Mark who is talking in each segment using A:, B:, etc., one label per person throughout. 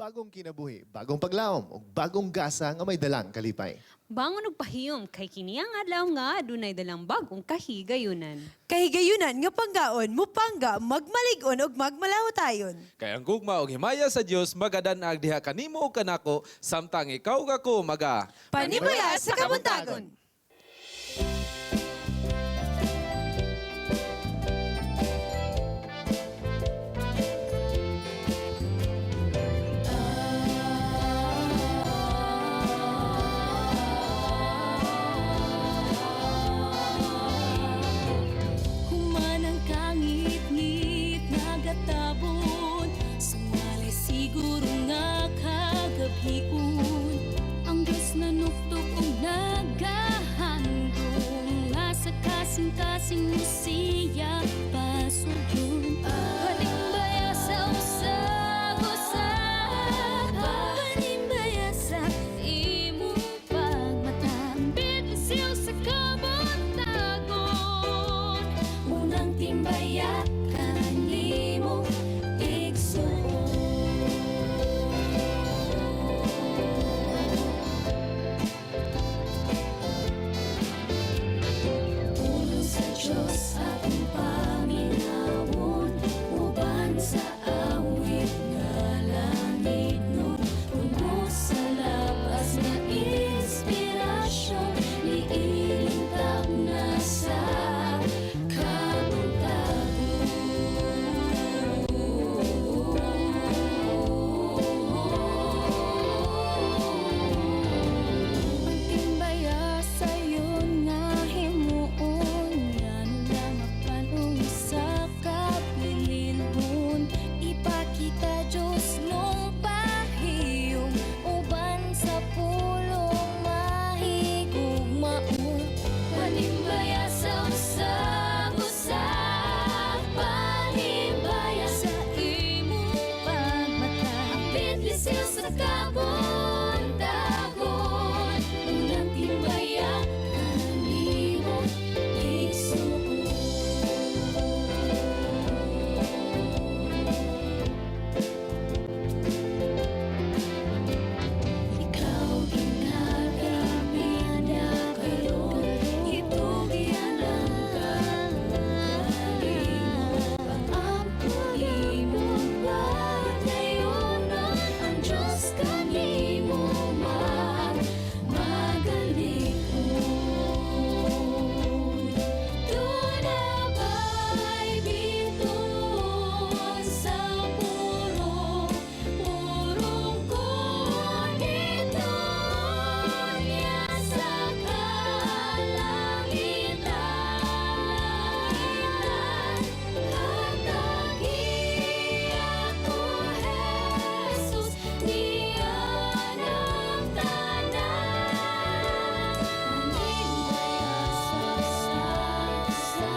A: Bagong kinabuhi, bagong paglaom, ug bagong gasa nga may dalang kalipay.
B: Bangon og pahiyom kay kini ang adlaw nga adunay dalang bagong kahigayunan.
C: Kahigayunan nga panggaon, mupangga, magmalig-on ug magmalahutayon.
D: Kay ang gugma og himaya sa Dios magadanag diha kanimo ug kanako samtang ikaw ug ako maga
C: Panibaya sa kabuntagon!
E: Humanang kangit-ngit nagatabon. Sumali siguro nga kagabhion. Ang Diyos na nuktok og nagahandong nga sa kasing-kasing mo siya pasudlon. Panimbaya sa usag-usa, panimbaya sa imong pagmata. Bidisiw sa kabuntagon, unang timbaya kanimo igsoon. Pulong sa Diyos atong paminawon, uban sa awit nga langit nun. Puno sa labas nga inspirasyon, niilintap na sa kabuntagon. Ang timbaya sayon nga himuon, ngano lang apan usa ka bililhon. Ipakita Diyos nung pahiyom, uban sa pulong mahigugmaon. Panimbaya sa usag-usa, panimbaya sa imong pagmata. Ang bidlisiw sa kabuntagon, unang timbaya kanimo igsoon. Ikaw ginagapida karon, itugyan ang kaugalingon. Pang-ampo imong padayonon, ang Diyos kanimo magalikon. Doon ba'y bituon sa purong, purong kunito niya sa kalangitan? Hatagi ako, Jesus, niya ng tanan. Panimbaya sa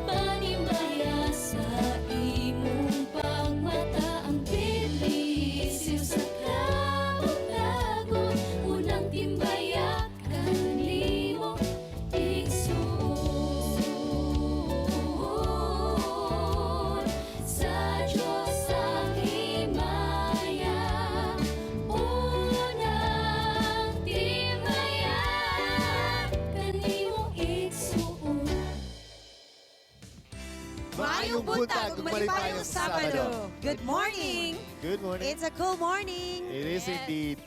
E: panimbaya sa imong pagmata. Ang bidlisiw sa kabuntagon, unang timbaya kanimo igsoon. Sa Diyos ang himaya, unang timbaya kanimo igsoon.
C: Maayong buntag ug malipayong Sabado. Good morning!
A: Good morning.
C: It's a cool morning!
A: It is indeed.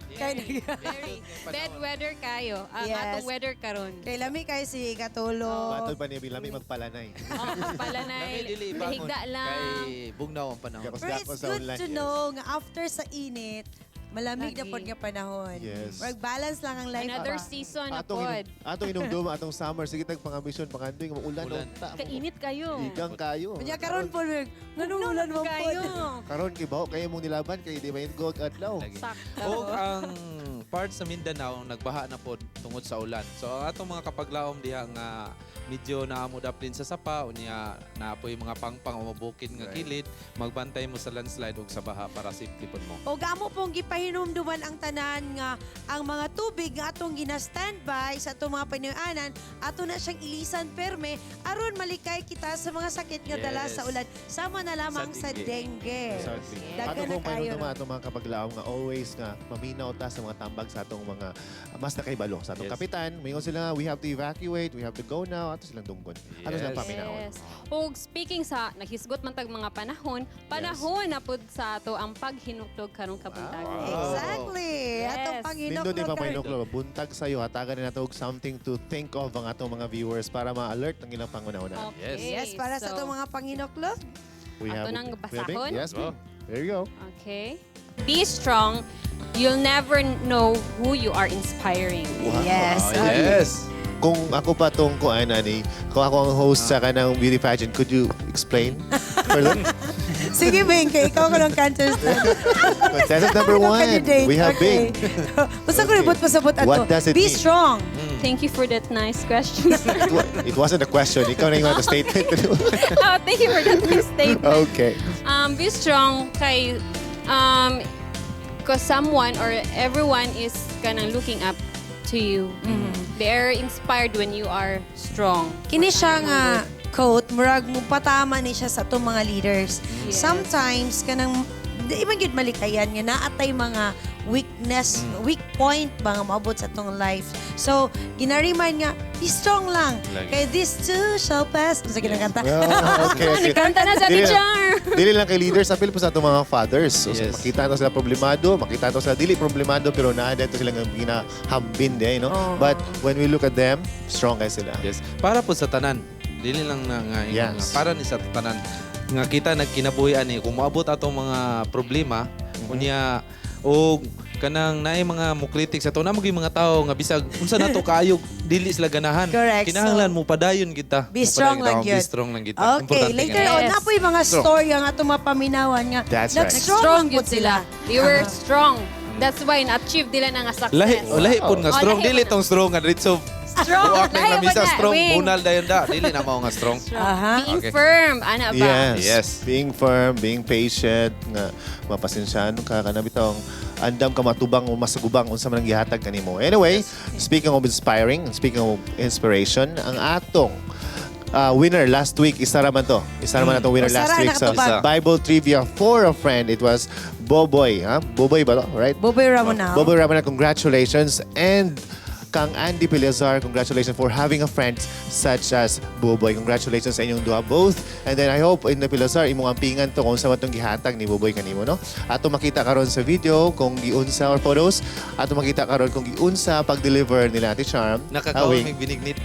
C: Kay,
B: Very bad weather kayo. Ang
C: Yes.
B: atong weather karon.
C: Kay lami kay si katulog.
A: Matod pa niya bilami magpalanay.
B: Oh, palanay.
D: Lami dili bangon
B: Higda lang.
D: kay bugnaw ang panahon.
A: Gakos
C: Pero it's
A: gakos sa
C: good
A: ulan.
C: to
A: Yes.
C: know nga after sa init, malamig na
B: Lagi.
C: pod nga panahon.
A: Yes.
C: Murag balance lang ang life
B: Another
C: ba?
B: season na
A: Atong
B: pod.
A: atong inumdum atong summer sige tag pangambisyon pangandoy nga ulan
D: Ulan.
A: unta.
B: Kainit kayo.
A: Igang kayo.
C: Unya karon pod nganong ulan man pod.
B: Kayo.
A: Karon kay bawo kayo mong nilaban kay di ba go adlaw.
D: Lagi.
B: Sakto.
D: Og ang Parts sa Mindanao nagbaha na pod tungod sa ulan. So ang atong mga kapaglaom diha nga medyo naamo daplin sa sapa unya naa poy mga pangpang o mabukid nga kilid, magbantay mo sa landslide ug sa baha para safety pod mo.
C: O amo pong gipahinumduman ang tanan nga ang mga tubig nga atong gina-standby sa atong mga panuanan, ato na siyang ilisan perme aron malikay kita sa mga sakit nga dala sa ulan. Sama na lamang sa
D: Sa
C: dengue.
D: dengue.
A: Exactly.
C: Daghan
A: Ato
C: na
A: pong
C: kayo.
A: pahinumduman atong mga kapaglaom nga always nga maminaw ta sa mga tambag sa atong mga mas nakaibalo sa atong kapitan. Mingon sila nga, we have to evacuate, we have to go now. Ato silang dunggon. Ato silang paminawon.
B: Yes. Ug speaking sa naghisgot man tag mga panahon, panahon na pud sa ato ang paghinuklog karong kabuntagon.
C: Exactly.
B: Yes.
C: Atong
A: Nindot din
C: panghinuklo
A: pa pahinuklo. Buntag sa'yo, hatagan na nato og something to think of ang atong mga viewers para ma-alert ang ilang panguna-una.
B: Okay.
C: Yes, para sa
B: so,
C: atong mga panghinuklo.
A: We
B: Ato nang
A: we have
B: basahon?
A: Yes, Bing. There you go.
B: Okay. Be strong. You'll never know who you are inspiring.
A: Wow.
C: Yes.
D: Oh, yes.
A: Kung ako pa tong kuan ani, kung ako ang host sa kanang beauty pageant, could you explain further?
C: Sige, Bing, kay ikaw ka ng contestant.
A: Contestant number
C: Ikaw
A: one,
C: candidate.
A: we have
C: Okay.
A: Bing.
C: Basta ko
A: Okay.
C: ribot pasabot ato.
A: What does it
C: Be
A: mean?
C: strong.
B: Thank you for that nice question, sir.
A: It wasn't a question. Ikaw na yung mga statement.
B: Oh, thank you for that nice statement.
A: Okay.
B: Be strong kay 'cause someone or everyone is kanang looking up to you. They are inspired when you are strong.
C: Kini siya nga quote, murag mo patama ni siya sa atong mga leaders. Sometimes kanang di man gyud malikayan nga naatay mga weakness, weak point ba nga maabot sa atong life. So, ginariman nga, be strong lang.
D: Lagi.
C: Kay this too shall pass. Unsa kinang kanta?
A: Oh, okay.
B: Kanta na sa
A: Dili
B: teacher!
A: Dili lang kay leaders, apil po sa atong mga fathers. So, makita nato sila problemado, makita nato sila dili problemado, pero naa dito sila nga ginahambin di, no?
C: Oo.
A: But when we look at them, strong kay sila.
D: Yes. Para po sa tanan. Dili lang na nga, ingon nga, para ni sa tanan nga kita nagkinabuhi ani kung moabot atong mga problema unya o kanang naay mga mokritik sa ato na mga tao nga bisag unsa nato kaayo dili sila ganahan.
C: Correct.
D: Kinahanglan mo padayon kita.
C: Be strong
D: Mopadayon
C: lang
D: kita.
C: yun.
D: Be strong lang kita.
C: Okay,
D: Importante
C: later
D: nga.
C: on,
B: Yes.
C: na po yung mga
D: Strong.
C: story ang atong mapaminawan nga.
A: That's right.
C: Nag-strong
B: Strong
C: po
B: yun sila. They were strong. That's why na-achieve nila na nga success.
D: Lahi, oh, lahi pud nga
B: Oh,
D: strong
B: lahi
D: dili
B: po na.
D: tong strong nga diretso.
B: Strong.
D: Buak na
B: Lahi po
D: lamisa
B: na.
D: strong
B: Wing.
D: bunal dayon da. Dili na mao nga strong.
B: Strong.
C: Aha.
B: Being firm, ana ba?
A: Yes.
D: Yes.
A: Being firm, being patient, nga mapasensyahan ka kana bitong andam ka matubang o masagubang unsa man ang gihatag kanimo. Anyway, speaking of inspiring, speaking of inspiration, ang atong winner last week, isa ra man to. Isa ra man atong winner
C: Usa
A: last
C: ra
A: week sa
C: nakatubag.
A: Bible Trivia for a Friend. It was Boboy, ha? Boboy ba to? Right?
C: Boboy Ramonal.
A: Boboy Ramona, congratulations. And kang Andy Pilazar, congratulations for having a friend such as Boboy. Congratulations sa inyong duha both. And then I hope in the Pilazar, imong ampingan to kung sa matong gihatag ni Boboy kanimo, no? Ato makita karon sa video kung giunsa or photos. Ato makita karon kung giunsa pag-deliver nila Ate Charm.
D: Nakakaon
A: Awing.
D: mig binignit.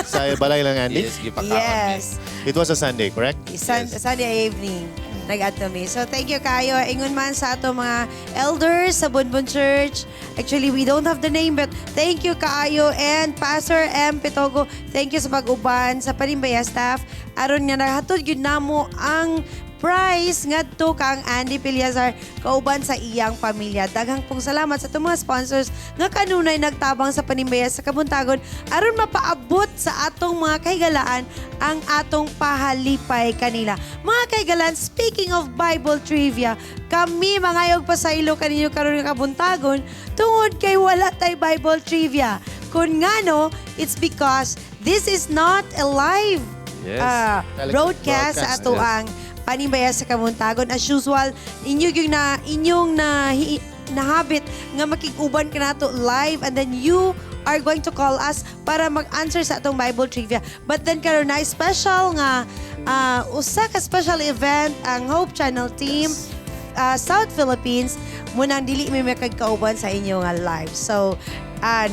A: Sa balay lang, Andy.
D: Yes, gipakaon mi.
C: Yes.
A: It was a Sunday, correct?
C: Sunday evening nag-add kami. So thank you kayo. Ingon man sa ato mga elders sa Bunbun Church. Actually, we don't have the name but thank you kaayo and Pastor M. Pitogo, thank you sa pag-uban sa Panimbaya staff. Aron nga nahatod gyud namo ang prize ngadto kang Andy Piliazar kauban sa iyang pamilya. Daghang pong salamat sa atong mga sponsors nga kanunay nagtabang sa Panimbaya sa Kabuntagon aron mapaabot sa atong mga kahigalaan ang atong pahalipay kanila. Mga kahigalaan, speaking of Bible trivia, kami mangayog pasaylo kaninyo karon nga kabuntagon tungod kay wala tay Bible trivia. Kung ngano, it's because this is not a live broadcast sa
A: Broadcast,
C: ato ang Panimbaya sa Kabuntagon. As usual, inyo yung na inyong na nahabit nga makig-uban ka nato live and then you are going to call us para mag-answer sa atong Bible trivia. But then karon na special nga usa ka special event ang Hope Channel team South Philippines munang dili mi makagkauban sa inyo nga live. So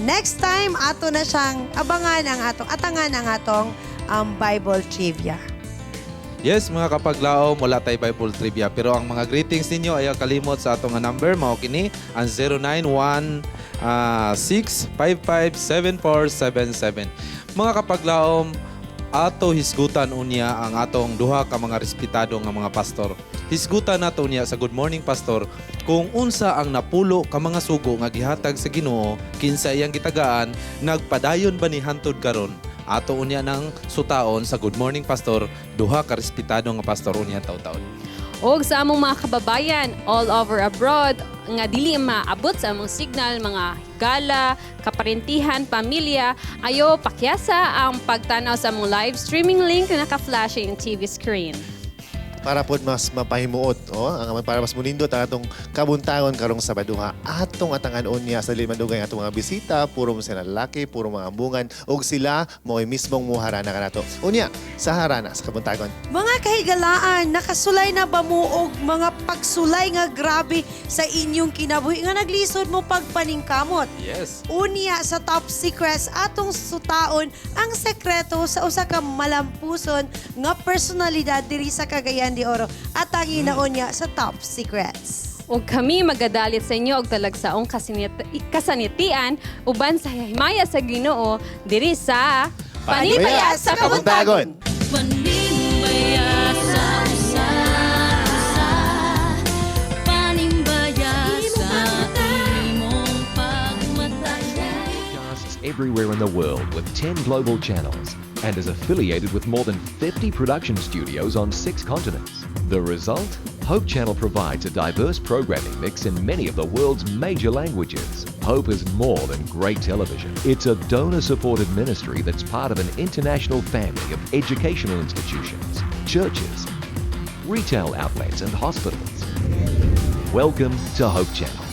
C: next time ato na siyang abangan ang atong atangan ang atong Bible trivia.
D: Yes, mga kapaglaom, wala tay Bible trivia. Pero ang mga greetings ninyo ay kalimot sa atong nga number. Mao kini ang 0916 655 7477. Mga kapaglaom, Ato hisgutan unya ang atong duha ka mga respetado nga mga pastor. Hisgutan nato unya sa Good Morning Pastor kung unsa ang napulo ka mga sugo nga gihatag sa Ginoo, kinsa iyang gitagaan, nagpadayon ba ni hantod karon? Ato unya nang sutaon sa Good Morning Pastor, duha ka respetado nga pastor unya taw-taon.
B: Og sa among mga kababayan all over abroad nga dili maabot sa among signal, mga higala, kaparentihan, pamilya, ayo pakyasa ang pagtanaw sa among live streaming link na naka-flash sa inyong TV screen.
A: Para pod mas mapahimuot, oh, ang para mas munindot ang atong kabuntagon karong Sabaduha. Atong atangan unya sa dili madugay ang atong mga bisita, puro mo sila lalaki, puro mga ambungan ug sila mo'y mismong muharana kanato. Unya sa harana sa kabuntagon.
C: Mga kahigalaan, nakasulay na ba mo og mga pagsulay nga grabe sa inyong kinabuhi nga naglisod mo pagpaningkamot?
D: Yes.
C: Unya sa Top Secrets, atong sutaon ang sekreto sa usa ka malampuson nga personalidad diri sa Cagayan de Oro at ang unya sa Top Secrets.
B: Ug kami magadalit sa inyo og talagsaong kasanitian uban sa himaya sa Ginoo diri sa Panipaya sa Kabuntagon.
E: Panimbaya sa usa-usa, panimbaya sa imong pagmata.
F: Broadcasts everywhere in the world with 10 global channels and is affiliated with more than 50 production studios on six continents. The result? Hope Channel provides a diverse programming mix in many of the world's major languages. Hope is more than great television. It's a donor supported ministry that's part of an international family of educational institutions, churches, retail outlets, and hospitals. Welcome to Hope Channel.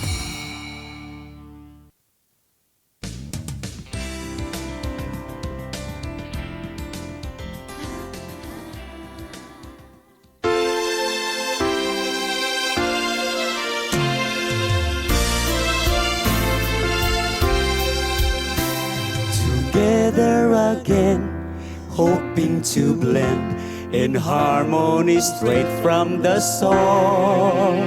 G: Together again, hoping to blend in harmony straight from the soul.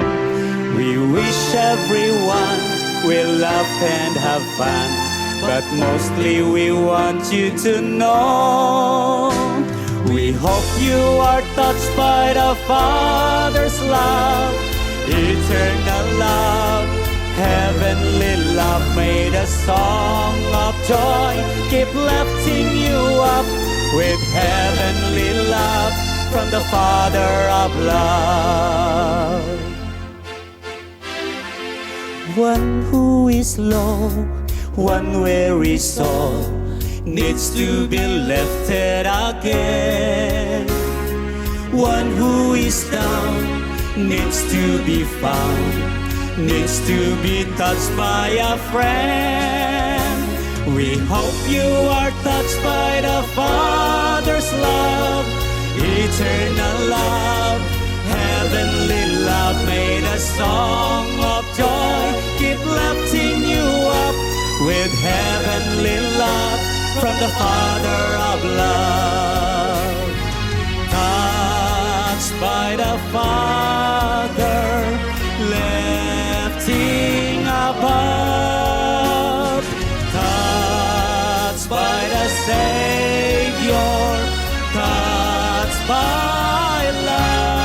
G: We wish everyone will laugh and have fun, but mostly we want you to know. We hope you are touched by the Father's love, eternal love, heavenly love. May the song of joy keep lifting you up with heavenly love from the Father of love. One who is low, one weary soul needs to be lifted again. One who is down needs to be found, needs to be touched by a friend. We hope you are touched by the Father's love, eternal love, heavenly love. May the song of joy keep lifting you up with heavenly love from the Father of love. Touched by the Father, lifting above. Touched by the Savior, touched by love.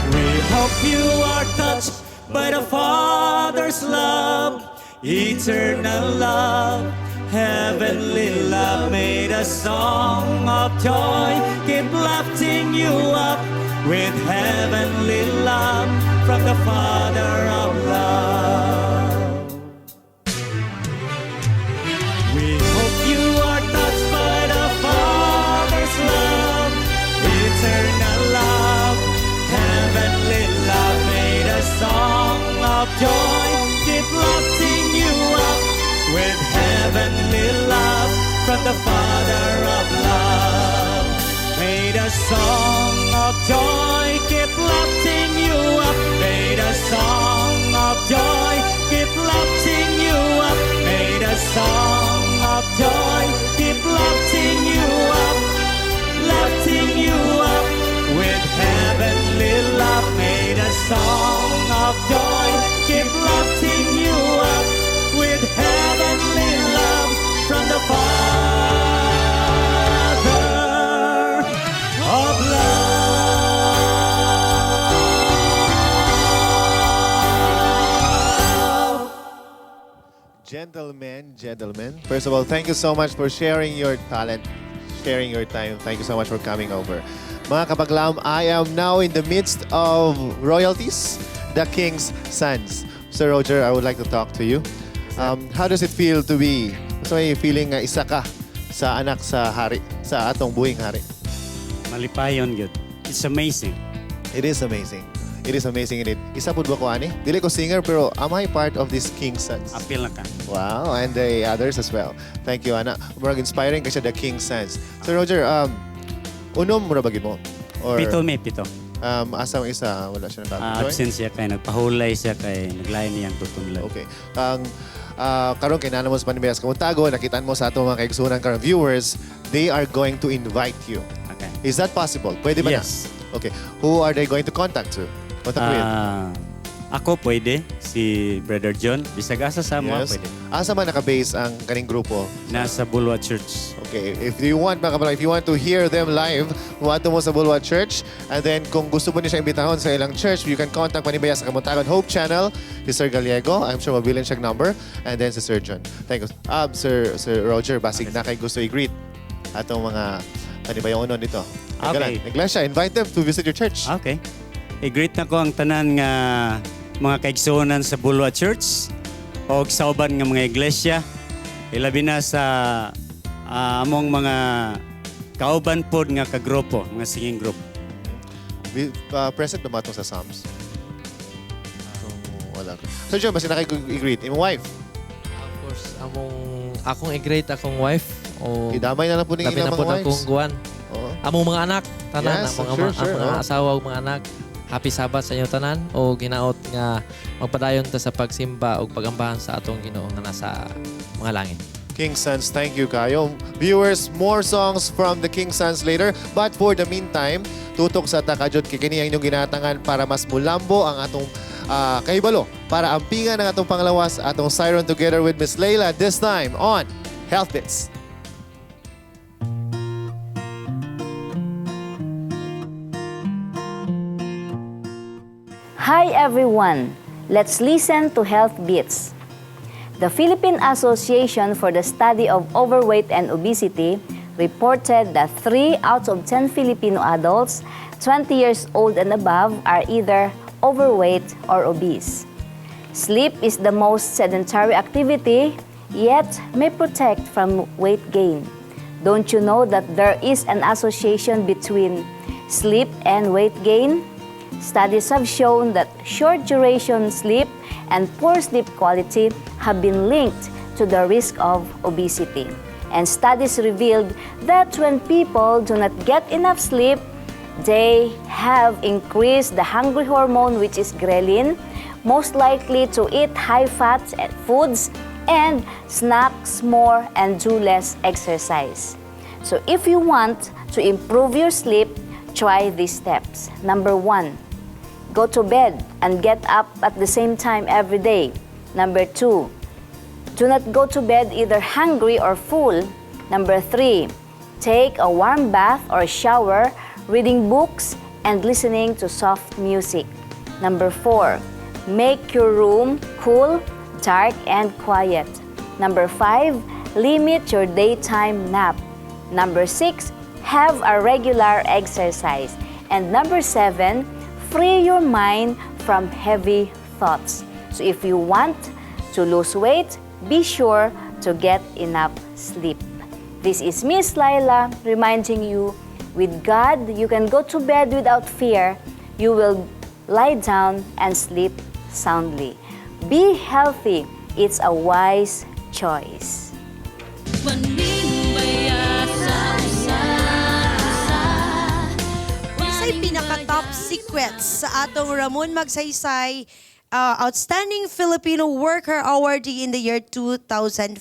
G: We hope you are touched by the Father's love, eternal love, heavenly love. May the song of joy keep lifting you up with heavenly love from the Father of love. We hope you are touched by the Father's love, eternal love, heavenly love. May the song of joy keep lifting you up with heavenly love from the Father of love. May the song of joy keep lifting you up. May the song of joy keep lifting you up. May the song of joy keep lifting you up, lifting you up with heavenly love. May the song of joy keep lifting you up with heavenly love from the Father.
A: Gentlemen, gentlemen, first of all, thank you so much for sharing your talent, sharing your time. Thank you so much for coming over. Mga kapaglaom, I am now in the midst of royalties, the King's Sons. Sir Roger, I would like to talk to you. How does it feel to be, so may feeling nga isa ka sa anak sa hari, sa atong buhing hari?
H: Malipayon gyud. It's amazing.
A: It is amazing. It is amazing indeed. Isa pud ba ko ani? Dili ko singer, pero am I part of this King's Sons?
H: Apil na ka.
A: Wow, and the others as well. Thank you, Ana. Murag inspiring kasi the King's Sons. Sir Roger, unom mura ba gyud mo? Or,
H: Pito mi, pito.
A: Asa ang isa, wala siya
H: Ah,
A: naka-join?
H: absent siya kay nagpahulay siya kay naglain niyang tutunlan.
A: Okay. Ang karon kay nana mo sa Panibiyas Kamuntago, nakitaan mo sa atong mga kaigsunan karon viewers, they are going to invite you.
H: Okay.
A: Is that possible? Pwede ba na?
H: Yes.
A: Okay. Who are they going to contact to? Contact with?
H: Ah, ako pwede, si Brother John, bisag asa sa mo pwede.
A: Asa man naka-base ang kaning grupo?
H: Nasa Bulwa Church.
A: Okay, if you want, mga kabalang, if you want to hear them live, muadto mo sa Bulwa Church. And then, kung gusto mo niya siya imbitahon sa ilang church, you can contact Panibaya sa Kamuntagon Hope Channel, si Sir Gallego. I'm sure mabilin siyang number. And then si Sir John. Thank you. Sir Roger, basig na kay gusto i-greet atong mga Panibayonon dito.
H: Okay.
A: Iglesia, invite them to visit your church.
H: Okay. I-greet na ko ang tanan nga mga kaigsuonan sa Bulwa Church o sa uban nga mga iglesia. Ilabi na sa among mga kauban pod nga kagrupo, mga singing group.
A: Present ba matong sa Psalms? So, wala. Sir John, basig na kay i-greet. Imong wife.
I: Of course, among akong i-greet akong wife o
A: Idamay na lang po ning
I: labi
A: ilang
I: na
A: mga
I: po
A: wives.
I: akong guwan.
A: Oo.
I: Among mga anak, tanan, among ang mga asawa ug mga anak. Happy Sabbath sa inyo tanan o ginaot nga magpadayon ta sa pagsimba ug pagambahan sa atong Ginoo nga nasa mga langit.
A: King Sons, thank you kayo. Viewers, more songs from the King Sons later. But for the meantime, tutok sa takajod kay kini ang inyong ginatangan para mas mulambo ang atong kahibalo para ampingan ang atong panglawas, atong siren together with Miss Leila this time on Health Bits.
J: Hi everyone! Let's listen to Health Beats. The Philippine Association for the Study of Overweight and Obesity reported that 3 out of 10 Filipino adults 20 years old and above are either overweight or obese. Sleep is the most sedentary activity, yet may protect from weight gain. Don't you know that there is an association between sleep and weight gain? Studies have shown that short duration sleep and poor sleep quality have been linked to the risk of obesity. And studies revealed that when people do not get enough sleep, they have increased the hungry hormone, which is ghrelin, most likely to eat high fat foods and snacks more and do less exercise. So if you want to improve your sleep, try these steps. Number 1, go to bed and get up at the same time every day. Number 2, do not go to bed either hungry or full. Number 3, take a warm bath or shower, reading books and listening to soft music. Number 4, make your room cool, dark, and quiet. Number 5, limit your daytime nap. Number 6, have a regular exercise. And number 7, free your mind from heavy thoughts. So if you want to lose weight, be sure to get enough sleep. This is Miss Laila reminding you, with God, you can go to bed without fear. You will lie down and sleep soundly. Be healthy. It's a wise choice.
E: Panimbaya sa usa-usa.
C: Unsay pinaka-top secrets sa atong Ramon Magsaysay Outstanding Filipino Worker Awardee in the year 2005?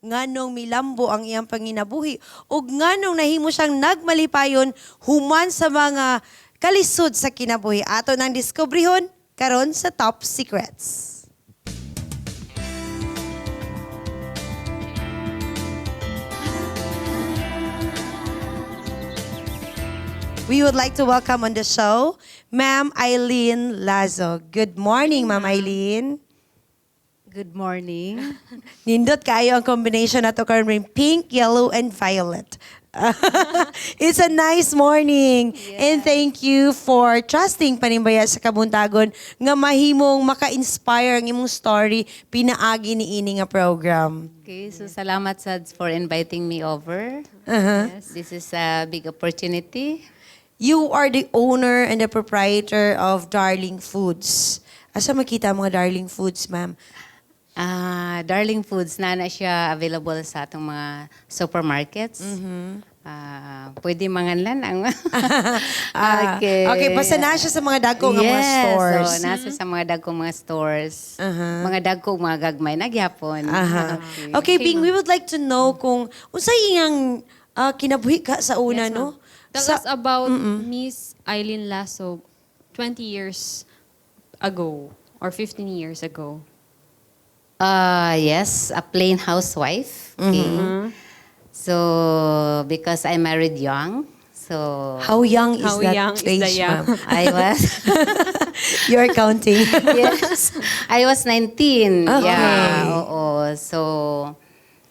C: Nganong milambo ang iyang panginabuhi ug nganong nahimo siyang nagmalipayon human sa mga kalisod sa kinabuhi? Ato nang diskubrihon karon sa Top Secrets. We would like to welcome on the show Ma'am Eileen Lazo. Good morning, Ma'am Eileen.
K: Good morning.
C: Nindot kayo ang combination nato karon, pink, yellow, and violet. It's a nice morning. And thank you for trusting Panimbaya sa Kabuntagon nga mahimong maka-inspire ang imong story pinaagi ni ini nga program.
K: Okay, so salamat Sads for inviting me over. This is a big opportunity.
C: You are the owner and the proprietor of Darling Foods. Asa makita ang mga Darling Foods, ma'am?
K: Ah, Darling Foods na na siya available sa atong mga supermarkets. Ah, pwede manganlan ang
C: Ah, okay, basta na siya sa mga dagko nga mga
K: Yes,
C: stores.
K: So, nasa sa mga dagko mga stores. Mga dagko, mga gagmay na gyapon.
C: Aha. Okay, Bing, we would like to know kung unsay iyang kinabuhi ka sa una,
B: Yes,
C: no?
B: ma'am. Tell us about Miss Eileen Lasso 20 years ago or 15 years ago.
K: Yes, a plain housewife. Okay. So, because I married young, so
C: How young is
B: How
C: that
B: young is the
C: age,
B: young?
C: ma'am?
K: I was
C: You're counting.
K: Yes. I was 19. Yeah, oo. So,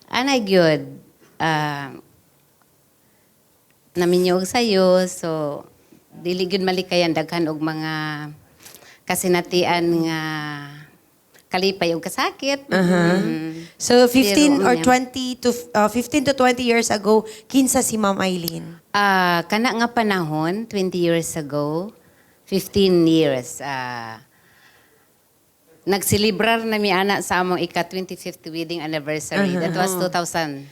K: anay gyud naminyog sayo. So, dili gyud malikayan, daghan og mga kasinatian nga kalipay og kasakit.
C: So 15
K: Pero,
C: or
K: yeah.
C: 20 to 15 to 20 years ago, kinsa si Ma'am Eileen?
K: Ah, kana nga panahon, 20 years ago, 15 years, nagselebrar na mi ana sa among ika 25th wedding anniversary. That was 2000.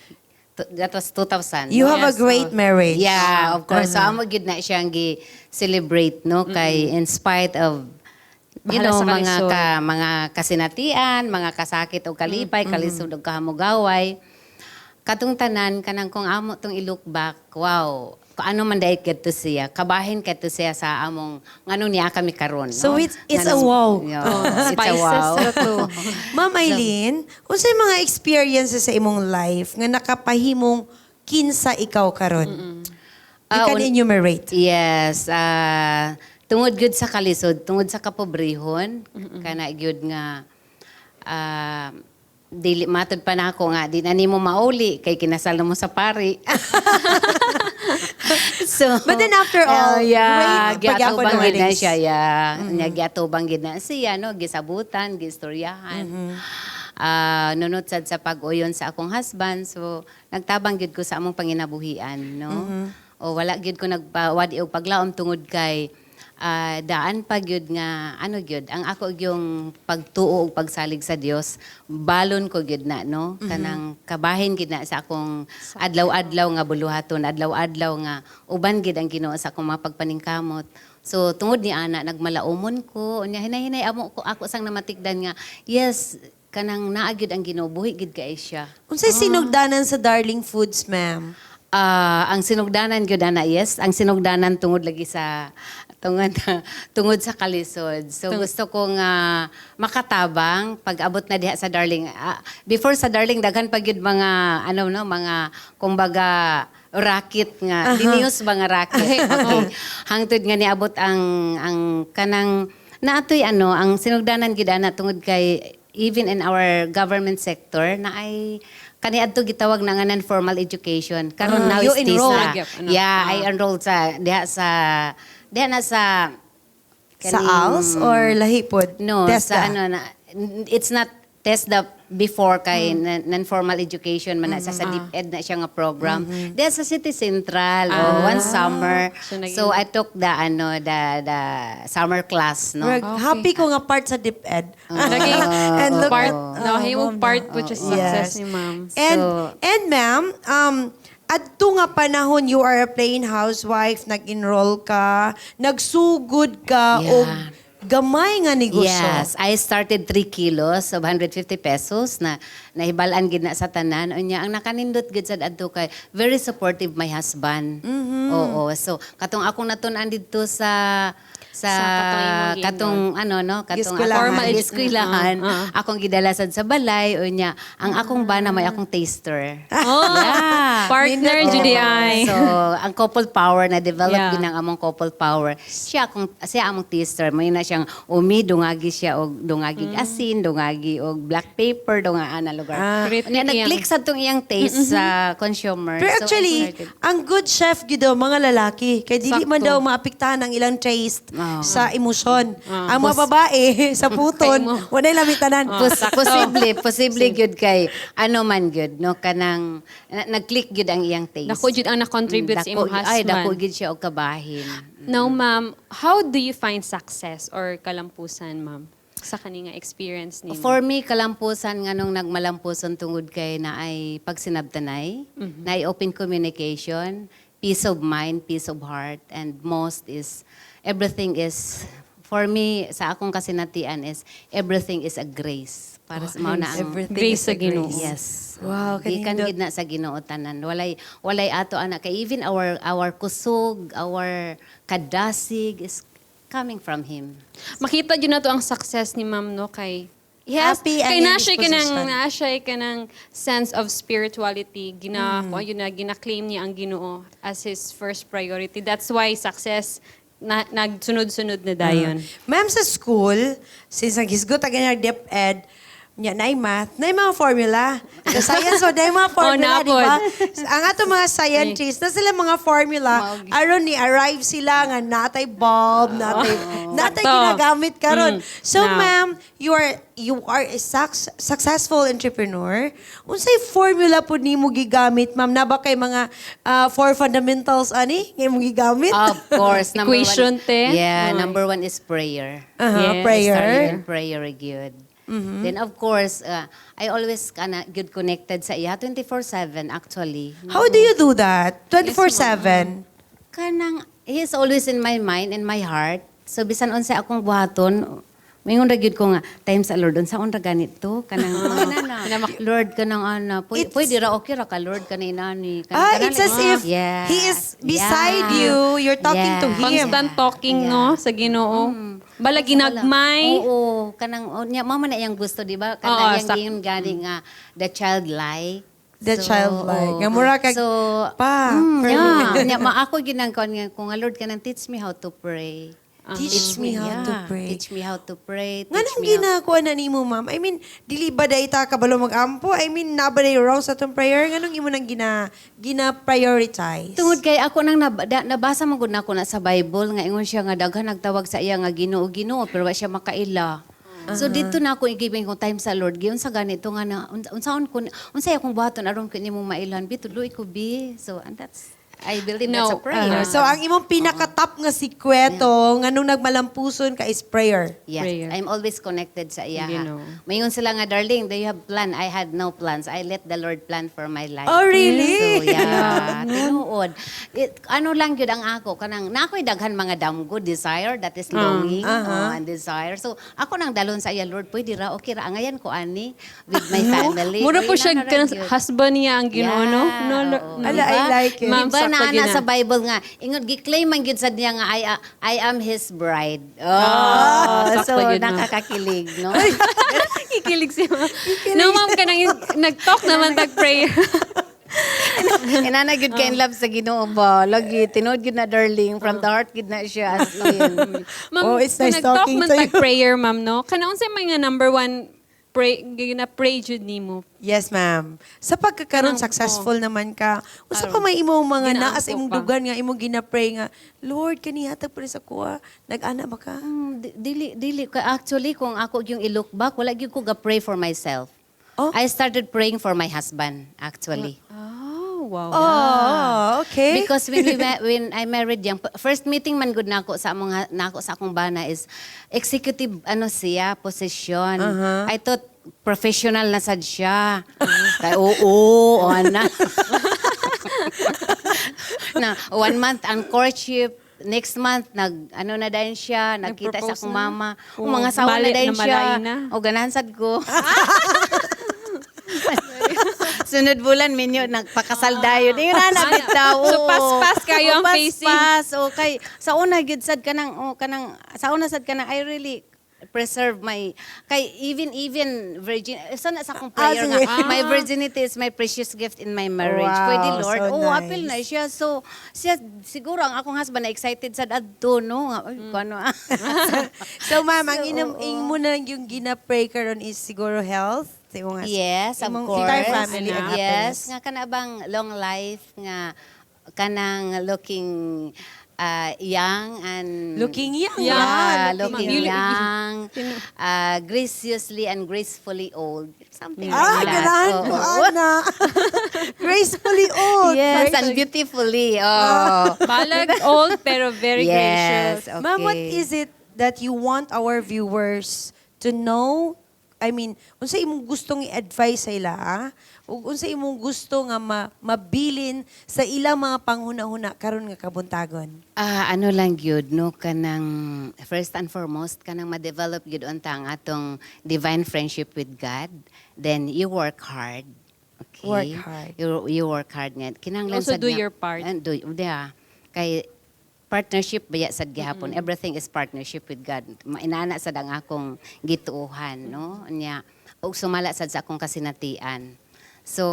K: That was 2000.
C: You
K: no?
C: have a great marriage.
K: Yeah, of course. So amo gyud na siyang gi-celebrate, no, kay in spite of you
B: Bahala
K: know
B: sa
K: mga
B: kalisod.
K: mga kasinatian, mga kasakit o kalipay, kalisod og kahamugaway. Katong tanan, kanang kung amo tong i-look back, wow, kung ano man dahil kadto siya, kabahin kadto siya sa among nganong niya kami karon.
C: So
K: no?
C: it's a wow.
K: Yeah, it's a
B: Spices
K: wow.
B: ra to.
C: Ma'am Eileen, unsay mga experiences sa imong life nga nakapahimong kinsa ikaw karon? You can enumerate.
K: Yes. Tungod gyud sa kalisod, tungod sa kapobrehon, kana gyud nga dili matud pa nako nga di na nimo mauli kay kinasal na mo sa pari. So,
C: But then after all,
K: yeah,
C: great pagyapon
K: giatubang gid na
C: nowadays.
K: siya, yeah. Nya giatubang gid na siya, no, gisabutan, giistoryahan. Ah, nunod sad sa pag-uyon sa akong husband. So, nagtabang gid ko sa among panginabuhian, no. O wala gyud ko nagpawad og paglaom tungod kay daan pa gyud nga ano gyud ang ako yung pagtuo ug pagsalig sa Dios, balon ko gyud na, no, kanang kabahin gyud na sa akong adlaw-adlaw nga buluhaton, adlaw-adlaw nga uban gyud ang Ginoo sa akong mga pagpaningkamot. So tungod ni ana, nagmalaumon ko. Unya hinay-hinay amo ko ako sang namatikdan nga yes, kanang naa gyud ang Ginoo, buhi gyud kay siya.
C: Unsay sinugdanan sa Darling Foods, ma'am?
K: Ah, ang sinugdanan gyud ana, yes, ang sinugdanan tungod lagi sa tungod tungod sa kalisod. So gusto ko nga makatabang pag abot na diha sa Darling. Before sa Darling, daghan pa gyud mga ano, no, mga kumbaga racket nga dinius ba nga racket. Okay. Hangtod nga niabot ang kanang naatoy ano, ang sinugdanan gyud ana tungod kay even in our government sector na ay kaniadto gitawag na nga non-formal education. Karon now
C: You
K: is
C: enrolled.
K: TISA.
B: Nagyap, ano?
K: Yeah, I enrolled sa diha sa diha na sa
C: Sa ALS or lahi pod?
K: No,
C: TESDA?
K: sa ano na, it's not TESDA before kay non-formal education man na sa DepEd na siya nga program. Diha sa City Central, oh, one summer.
B: So,
K: So I took the ano the summer class, no.
C: Murag, happy ko nga part sa DepEd.
B: Naging
C: And look
B: part,
C: at-
B: no, himong part po siya sa success ni ma'am.
C: And ma'am, adto nga panahon you are a plain housewife, nag-enroll ka, nagsugod ka og gamay nga negosyo.
K: Yes, I started 3 kilos of 150 pesos na nahibalan gid na sa tanan. Unya ang nakanindot gid sad adto kay very supportive my husband. Oo. So katong akong natun-an didto sa Sa,
B: Sa katong imong giingon.
K: Katong ano no, katong
C: Gieskwelahan.
K: akong
B: Formal
K: gieskwelahan, akong gidala sad sa balay unya ang akong bana may akong taster.
B: Oh,
K: Yeah.
B: partner jud ay.
K: So, ang couple power na develop gid ang among couple power. Siya among taster, may na siyang umi dungagi siya og dungagi asin, dungagi og black pepper, dungaan na lugar.
B: Critic
K: Unya nag-click sa tong iyang taste sa consumer.
C: Pero
K: So, I
C: actually,
K: started.
C: ang good chef gyud daw mga lalaki. Kay dili man
B: Sakto.
C: daw maapektahan ang ilang taste sa emosyon. Ang mga babae sa puton,
B: Kay mo.
C: walay lamitanan.
K: Posible gyud kay ano man gyud no, kanang nag-click gyud ang iyang taste.
B: Dako jud ang na-contribute sa imong
K: Ay, dako
B: husband.
K: gyud siya og kabahin.
B: Now, ma'am, how do you find success or kalampusan, ma'am? Sa kaninga experience nimo?
K: For me, kalampusan nga nung nagmalampusan tungod kay na ay pagsinabtanay, na ay open communication, peace of mind, peace of heart, and most is, everything is, for me, sa akong kasinatian is, everything is a grace. Para sa mao na ang
C: Everything
B: Grace
C: is a
B: sa Ginoo.
C: grace.
K: Yes.
C: Wow,
K: Gikan
C: kanindot.
K: gid na sa Ginoo tanan. Walay ato ana kay even our kusog, our kadasig is coming from him.
B: Makita jud nato ang success ni ma'am no kay. Yes,
C: Happy ang
B: kay
C: iyang
B: na siya kanang
C: disposition.
B: naa siya kanang sense of spirituality gina mm. Yun na gina-claim niya ang Ginoo as his first priority. That's why success na, nagsunod-sunod na dayon.
C: Ma'am, sa school, since naghisgot agad niya DepEd, nya naay math, naay mga formula. Sa science, so naay mga formula,
B: Oh,
C: di ba?
B: napod.
C: Ang ato mga scientists, na sila mga formula, aron ni arrive sila nga natay bulb, natay
B: Sakto.
C: ginagamit karon. So,
B: Now.
C: ma'am, you are a successful entrepreneur. Unsay formula po nimo gigamit, ma'am? Na ba kay mga four fundamentals ani nga imong gigamit?
K: Of course, number
B: Equation,
K: one.
B: te.
K: Yeah,
B: Ay.
K: number one is prayer.
B: Yes.
C: Prayer.
K: Started in prayer gyud. Then of course, I always kana good connected sa iya 24/7 actually.
C: How do you do that? 24/7.
K: Kanang he is always in my mind, in my heart. So bisan unsa akong buhaton, mingon ra gyud ko nga time sa Lord, unsa ra ganito kanang mga na, Lord kanang ana, pwede ra, okay ra ka Lord kanang inani kanang
C: Ah, it's as if he is beside you, you're talking to him.
B: Constant talking no sa Ginoo. Bala ginagmay.
K: Oo, kanang oh, niya mama na iyang gusto, di ba?
B: Oo,
K: Kanang iyang giingon gani nga the childlike.
C: The childlike. Nga mura kag,
K: So,
C: pa, pray.
K: yeah. Nya, ma ako ginangkon nga kung nga Lord kanang teach me how to pray.
C: Teach me how to pray.
K: Teach me how to pray.
C: Nga
K: Teach
C: nang
K: me how
C: ginakuha na nimo, ma'am? I mean, dili ba day ta kabalo mag-ampo? I mean, na ba day wrong sa atong prayer? Nganong imo nang gina-prioritize?
K: Tungod kay ako nang nabasa man gud nako na sa Bible nga ingon siya nga daghan nagtawag sa iya nga Ginoo, Ginoo, pero wa siya makaila. So dito na ako i-giving ko time sa Lord. Giun sa ganito nga na unsaon ko unsay akong buhaton aron ko nimo mailhan bi tudloy ko bi. So and that's I believe
B: No,
K: that's a prayer.
C: So, ang imong pinaka-top nga sikreto, nga nung nagmalampuson ka is prayer.
K: Yes,
B: Prayer.
K: I'm always connected sa iya.
B: You know.
K: Mayon sila nga, "Darling, do you have plan?" I had no plans. I let the Lord plan for my life.
C: Oh, really?
K: So, yeah. Tinuod. Ano lang yun ang ako. Kanang, na ako'y daghan mga damgo, desire, that is longing, oh, and desire. So, ako nang dalon sa iya, "Lord, pwede ra, okay ra, angayan ko ani with my family."
B: Mura po
K: Uy,
B: siya
K: na ra
B: kanang
K: gyud.
B: husband niya ang Ginoo no.
K: Yeah,
B: No,
K: oo.
B: no.
C: Ala, I
K: Diba?
C: like it.
B: Ma'am,
K: Diba
B: sakto
K: na
B: gyud
K: ana
B: na.
K: sa Bible nga ingon gi-claim man gyud sad niya nga I am his bride. Oh,
B: Ah,
K: so
B: sakto gyud, ma'am.
K: nakakakilig, no?
B: Kikilig siya. No, ma'am, kanang nag-talk naman tag prayer.
K: Inana gyud ka in love sa Ginoo ba? Lagi tinuod gyud na, darling, from the heart gyud na siya, as in.
B: Ma'am,
C: Oh, it's
B: kung
C: nice
B: nag-talk
C: talking
B: man
C: to you.
B: tag prayer, ma'am, no? Kana unsay mga number one pray gina pray jud nimo?
C: Yes, ma'am. Sa pagkakaroon
B: Kanang-
C: successful naman ka, unsa pa may imong mga naa sa
B: Ginaampo
C: imong
B: pa.
C: dugan nga imong gina-pray nga, "Lord, kani hatag pa rin sa kuha." Nag-ana ba ka?
K: Dili dili ka actually, kung ako yung i-look back, wala gyud ko ga pray for myself.
C: Oh?
K: I started praying for my husband actually.
B: Oh, wow.
C: Oh, okay.
K: Because when I married yang first meeting man gud nako sa among nako sa akong bana is executive ano siya position. I thought professional na sad siya. Kay oo, o ana. Na one month ang courtship, next month nag ano na dayon siya, nagkita sa
B: Nag-propose
K: akong
B: na.
K: mama.
B: Oo.
K: O, mga asawa na
B: Bali,
K: dayon siya.
B: namalay na.
K: O ganahan sad ko. Sunod bulan minyo nagpakasal dayon. Ingon ana bitaw.
B: So,
K: oo.
B: paspas kayo ang
K: Oo,
B: facing.
K: Paspas. Okay. Sa una gyud sad kanang oh, kanang sa una sad kanang I really preserve my kay even virgin sa na sa akong prayer
C: sige.
K: nga my virginity is my precious gift in my marriage.
C: Wow,
K: Pwede Lord.
C: so
K: Oh,
C: nice.
K: apil na siya. So siya siguro ang akong husband na excited sad adto no. Nga, Ay, kuno.
C: So ma'am, ang
K: So,
C: inam
K: oo.
C: imo na lang yung gina-pray karon is siguro health sa imong husband.
K: Yes, of
C: Imong
K: course.
C: entire family and
K: Yes,
C: happiness.
K: nga kana bang long life nga kanang looking young and
C: Looking young.
K: Yeah,
C: ah,
K: looking
B: Looking
K: young, graciously and gracefully old. Something
C: Ah,
K: like that.
C: ganahan
K: Oo.
C: ko, Ana. Gracefully old.
K: Yes, and beautifully. Oh.
B: Balag old pero very
K: Yes,
B: gracious.
K: okay.
C: Ma'am, what is it that you want our viewers to know? I mean, unsa imong gustong i-advise sa ila, ah? Ug unsa imong gusto nga mabilin sa ilang mga panghuna-huna karon nga kabuntagon?
K: Ah, ano lang gyud no, kanang first and foremost kanang ma-develop gyud unta ang atong divine friendship with God. Then you work hard. Okay.
C: Work hard.
K: You work hard nga. Kinahanglan
B: Also
K: sad
B: do
K: nga-
B: your part.
K: And do, yeah. Kay partnership baya sad gihapon. Everything is partnership with God. Mainana sad ang akong gituohan, no? Nya ug sumala sad sa akong kasinatian. So,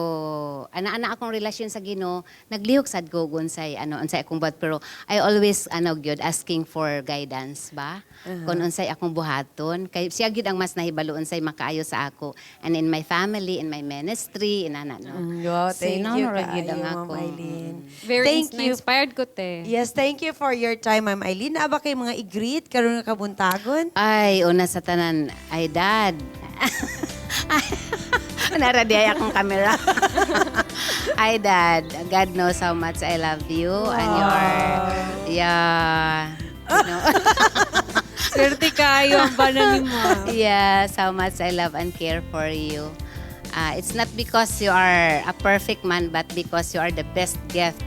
K: ana-ana akong relasyon sa Ginoo, naglihok sad ko unsay ano unsay akong buhat pero I always ano gyud asking for guidance ba? Kung unsay akong buhaton kay siya gyud ang mas nahibalo unsay makaayo sa ako and in my family, in my ministry, inana no.
C: Wow,
K: So,
C: thank
K: inana
C: you,
K: ra gyud ang
C: kaayo, Ma'am
K: akong-
C: Eileen.
B: Very
C: Thank you.
B: inspired ko te.
C: Yes, thank you for your time, Ma'am Eileen. Naa ba kay mga i-greet karon nga kabuntagon?
K: Ay, una sa tanan, ay dad. Nara di ay akong camera. Ay dad, God knows how much I love you and you are, yeah. You know.
B: Swerte kayo ang bana ni ma'am.
K: Yes, how much I love and care for you. It's not because you are a perfect man, but because you are the best gift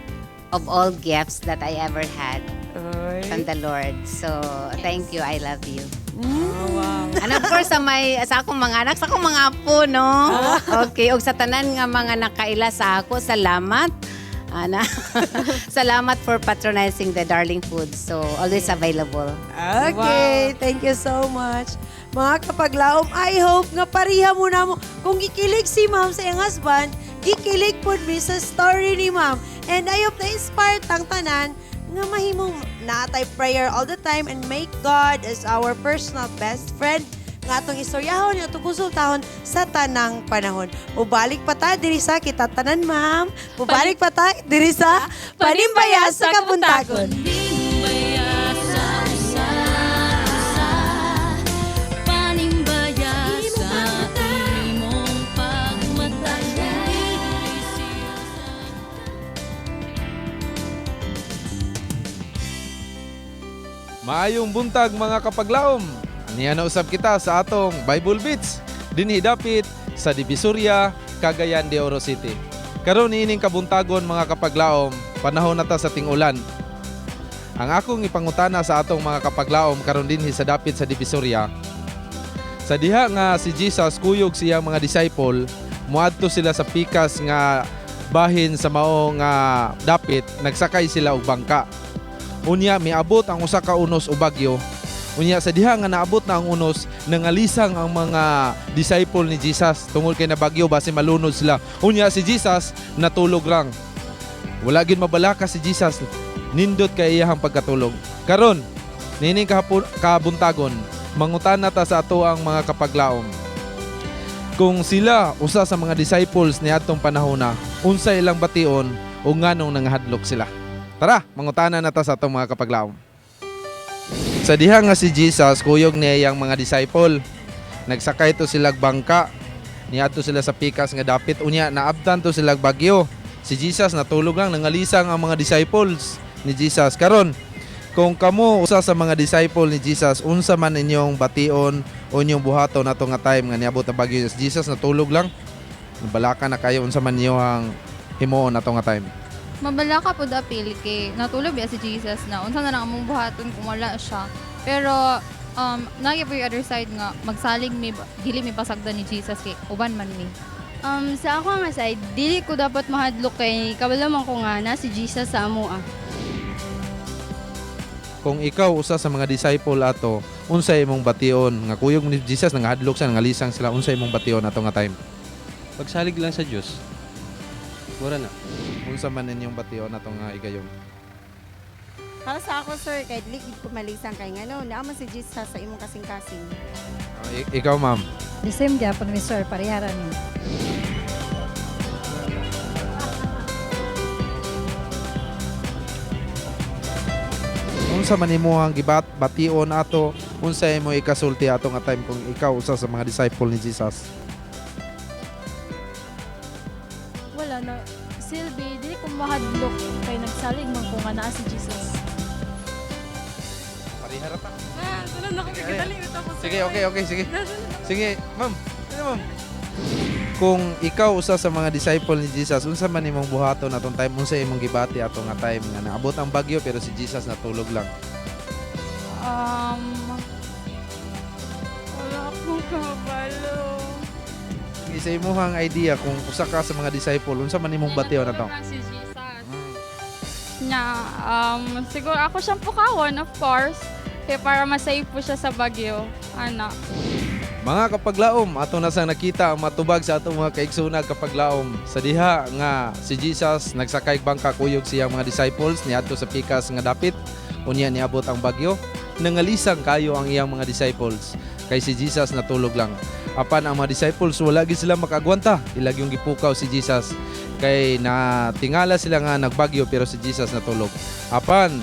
K: of all gifts that I ever had from the Lord. So, thank you. I love you. And of course, sa akong mga anak, sa akong mga apo, no? Okay, og sa tanan nga mga nakaila sa ako, salamat. Ana. Salamat for patronizing the Darling Food. So, always available.
C: Okay, thank you so much. Mga kapaglaom, I hope nga pariha mo na mo. Kung gikilig si ma'am sa iyang husband, gikilig po mi sa story ni ma'am. And I hope na-inspire tang tanan nga mahimong naatay prayer all the time and make God as our personal best friend nga atong istoryahon nga atong konsultahon sa tanang panahon. Mubalik pa ta diri sa kita tanan ma'am. Mubalik pa ta diri sa Panimbaya sa Kabuntagon.
E: Panimbaya sa usa, panimbaya sa imong pagmata.
D: Maayong buntag mga kapaglaom. Aniya na usab kita sa atong Bible Beats dinhi dapit sa Divisoria, Cagayan de Oro City. Karon niining kabuntagon mga kapaglaom, panahon na ta sa ting-ulan. Ang akong ipangutana sa atong mga kapaglaom karon dinhi sa dapit sa Divisoria. Sa diha nga si Jesus kuyog siyang mga disciple, muadto sila sa pikas nga bahin sa mao nga dapit, nagsakay sila og bangka. Unya miabot ang usa ka unos o bagyo. Unya sa diha nga naabot na ang unos, nangalisang ang mga disciple ni Jesus tungod kay nabagyo basi malunod sila. Unya si Jesus natulog rang. Wala gyud mabalaka si Jesus. Nindot kay iyahang pagkatulog. Karon, nining kabuntagon, mangutana ta sa ato ang mga kapaglaom. Kung sila usa sa mga disciples niadtong panahona, unsa ilang bation o nganong nangahadlok sila? Tara, mangutana na ta sa atong mga kapaglaom. Sa diha nga si Jesus, kuyog niya iyang mga disciple. Nagsakay to sila bangka. Niadto sila sa pikas nga dapit. Unya, naabtan to sila bagyo. Si Jesus natulog lang, nangalisang ang mga disciples ni Jesus. Karon, kung kamo usa sa mga disciple ni Jesus, unsa man inyong bation o inyong buhaton ato nga time nga niabot ang bagyo. Si Jesus natulog lang. Balaka na kayo unsa man ninyo ang himuon ato nga time.
L: Mabalaka po apil kay natulog biya si Jesus na unsa na lang among buhaton kung wala siya. Pero nagi po yung other side nga magsalig mi dili mi pasagdan ni Jesus kay uban man mi. Sa ako nga side, dili ko dapat mahadlok kay kabalo man ko nga na si Jesus sa amoa.
D: Kung ikaw usa sa mga disciple ato, unsay imong bation nga kuyog ni Jesus, nangahadlok sa nangalisang sila, unsay imong bation ato nga time?
M: Pagsalig lang sa Dios. Mura na.
D: Unsa man inyong bation ato nga igayon?
N: Para sa ako, sir, kay dili gid ko malisang kay ngano, naa man si Jesus sa imong kasing-kasing.
D: Ikaw, ma'am.
O: The same gyapon mi, sir, parehara mi.
D: Unsa man imo ang gibat bation ato, unsa imo ikasulti ato nga time kung ikaw usa sa mga disciple ni Jesus?
P: Wala na. Silbi, dili ko mahadlok kay nagsalig man ko nga naa si Jesus.
D: Parehara ta.
B: Ah, sunod na kami kadali ito.
D: Sige, okay, sige. Sige, ma'am. Sige, ma'am. Kung ikaw usa sa mga disciple ni Jesus, unsa man imong buhaton atong time, unsa imong gibati ato nga time nga naabot ang bagyo pero si Jesus natulog lang?
P: Wala akong kabalo.
D: Sa imong idea kung usa ka sa mga disciple, unsa man imong bation ato?
P: Si Jesus. Nya, siguro ako siyang pukawon, of course. Kaya para masave po siya sa bagyo. Ana.
D: Mga kapaglaom, ato na sang nakita ang matubag sa atong mga kaigsoonag kapaglaom sa diha nga si Jesus nagsakay bangka kuyog siyang mga disciples niadto sa pikas nga dapit, unya niabot ang bagyo, nangalisang kayo ang iyang mga disciples kay si Jesus natulog lang. Apan ang mga disciples wala gid sila makagwanta, ilag yung gipukaw si Jesus kay natingala sila nga nagbagyo pero si Jesus natulog. Apan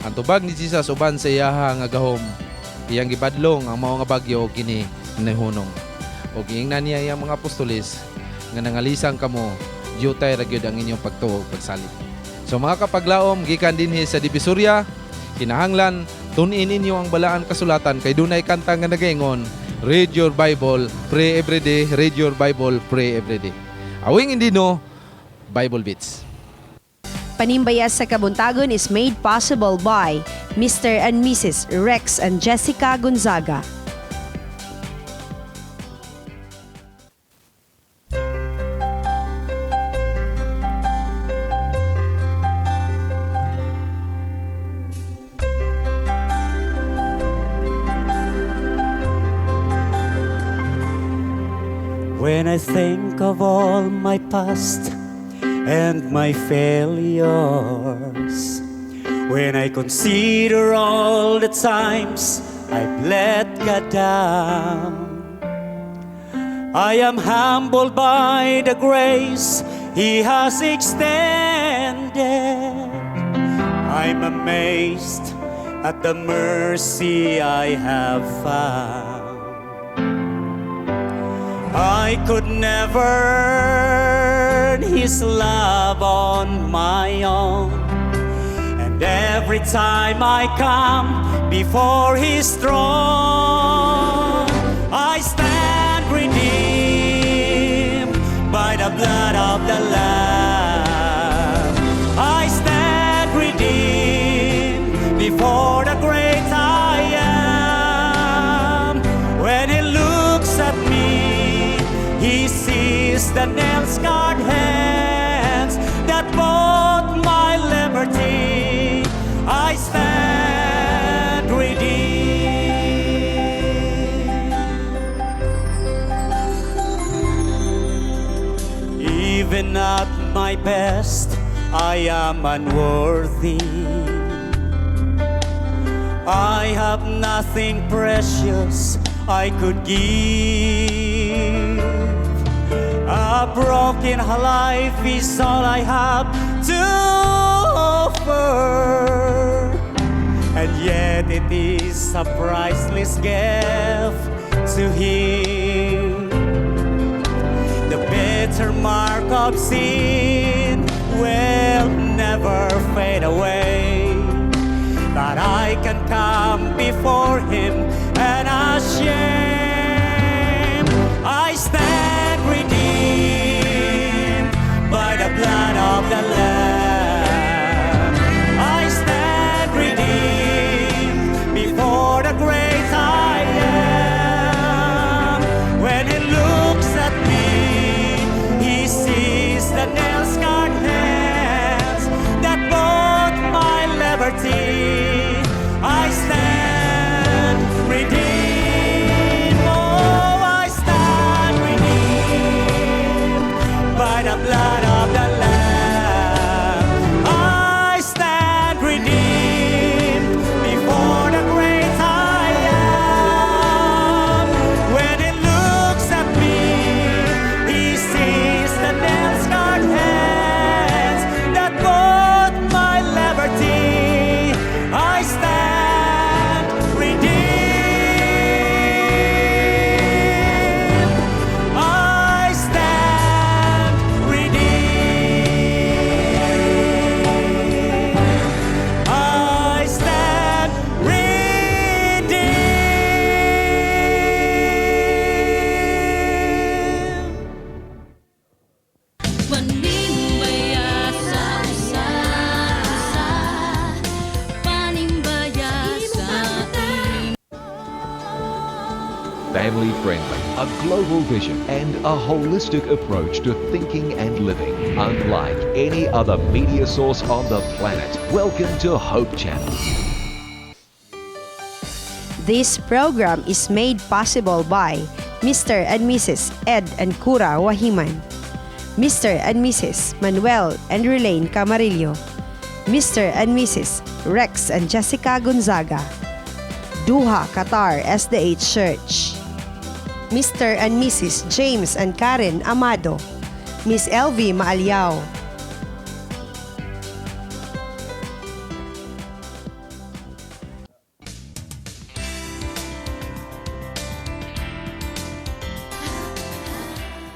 D: ang tubag ni Jesus uban sa iyaha nga gahom, iyang gibadlong ang mao nga bagyo og kini nahunong. Og giingnan niya iyang mga apostoles nga nangalisang kamo, diutay ra gyud ang inyong pagtuo pagsalig. So mga kapaglaom, gikan dinhi sa Divisoria, kinahanglan tun-in ninyo ang balaan kasulatan kay dunay kanta nga nagaingon, read your Bible, pray every day, read your Bible, pray every day. Awing Indino, Bible Beats.
C: Panimbaya sa Kabuntagon is made possible by Mr. and Mrs. Rex and Jessica Gonzaga.
G: When I think of all my past and my failures, when I consider all the times I've let God down, I am humbled by the grace He has extended. I'm amazed at the mercy I have found. I could never earn His love on my own. And every time I come before His throne, I stand redeemed by the blood of the Lamb. I stand redeemed before the great I am. When He looks at me, He sees the nail-scarred hands that bought my liberty. I stand redeemed. Even at my best, I am unworthy. I have nothing precious I could give. A broken life is all I have to offer. And yet it is a priceless gift to Him. The bitter mark of sin will never fade away, but I can come before Him and ashamed. I stand redeemed by the blood of the Lamb. I stand redeemed before the great I am. When He looks at me,
F: Family friendly, a global vision, and a holistic approach to thinking and living. Unlike any other media source on the planet. Welcome to Hope Channel.
C: This program is made possible by Mr. and Mrs. Ed and Cura Wahiman, Mr. and Mrs. Manuel and Relaine Camarillo, Mr. and Mrs. Rex and Jessica Gonzaga, Doha, Qatar SDH Church, Mr. and Mrs. James and Karen Amado, Miss LV Maaliao.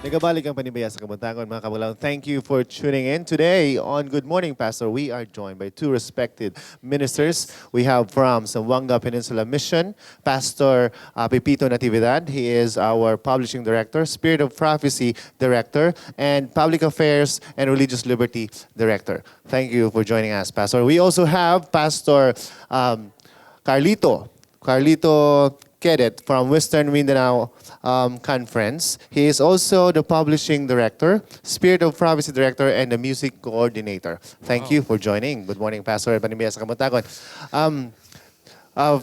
A: Nagabalik ang Panimbaya sa Kabuntagon, mga kabulaon. Thank you for tuning in. Today on Good Morning, Pastor, we are joined by two respected ministers. We have from Zamboanga Peninsula Mission, Pastor Pepito Natividad. He is our publishing director, Spirit of Prophecy director, and Public Affairs and Religious Liberty director. Thank you for joining us, Pastor. We also have Pastor Carlito Kedet from Western Mindanao Conference. He is also the publishing director, Spirit of Prophecy director, and the music coordinator. Thank you for joining. Good morning, Pastor Panimbaya sa Kabuntagon.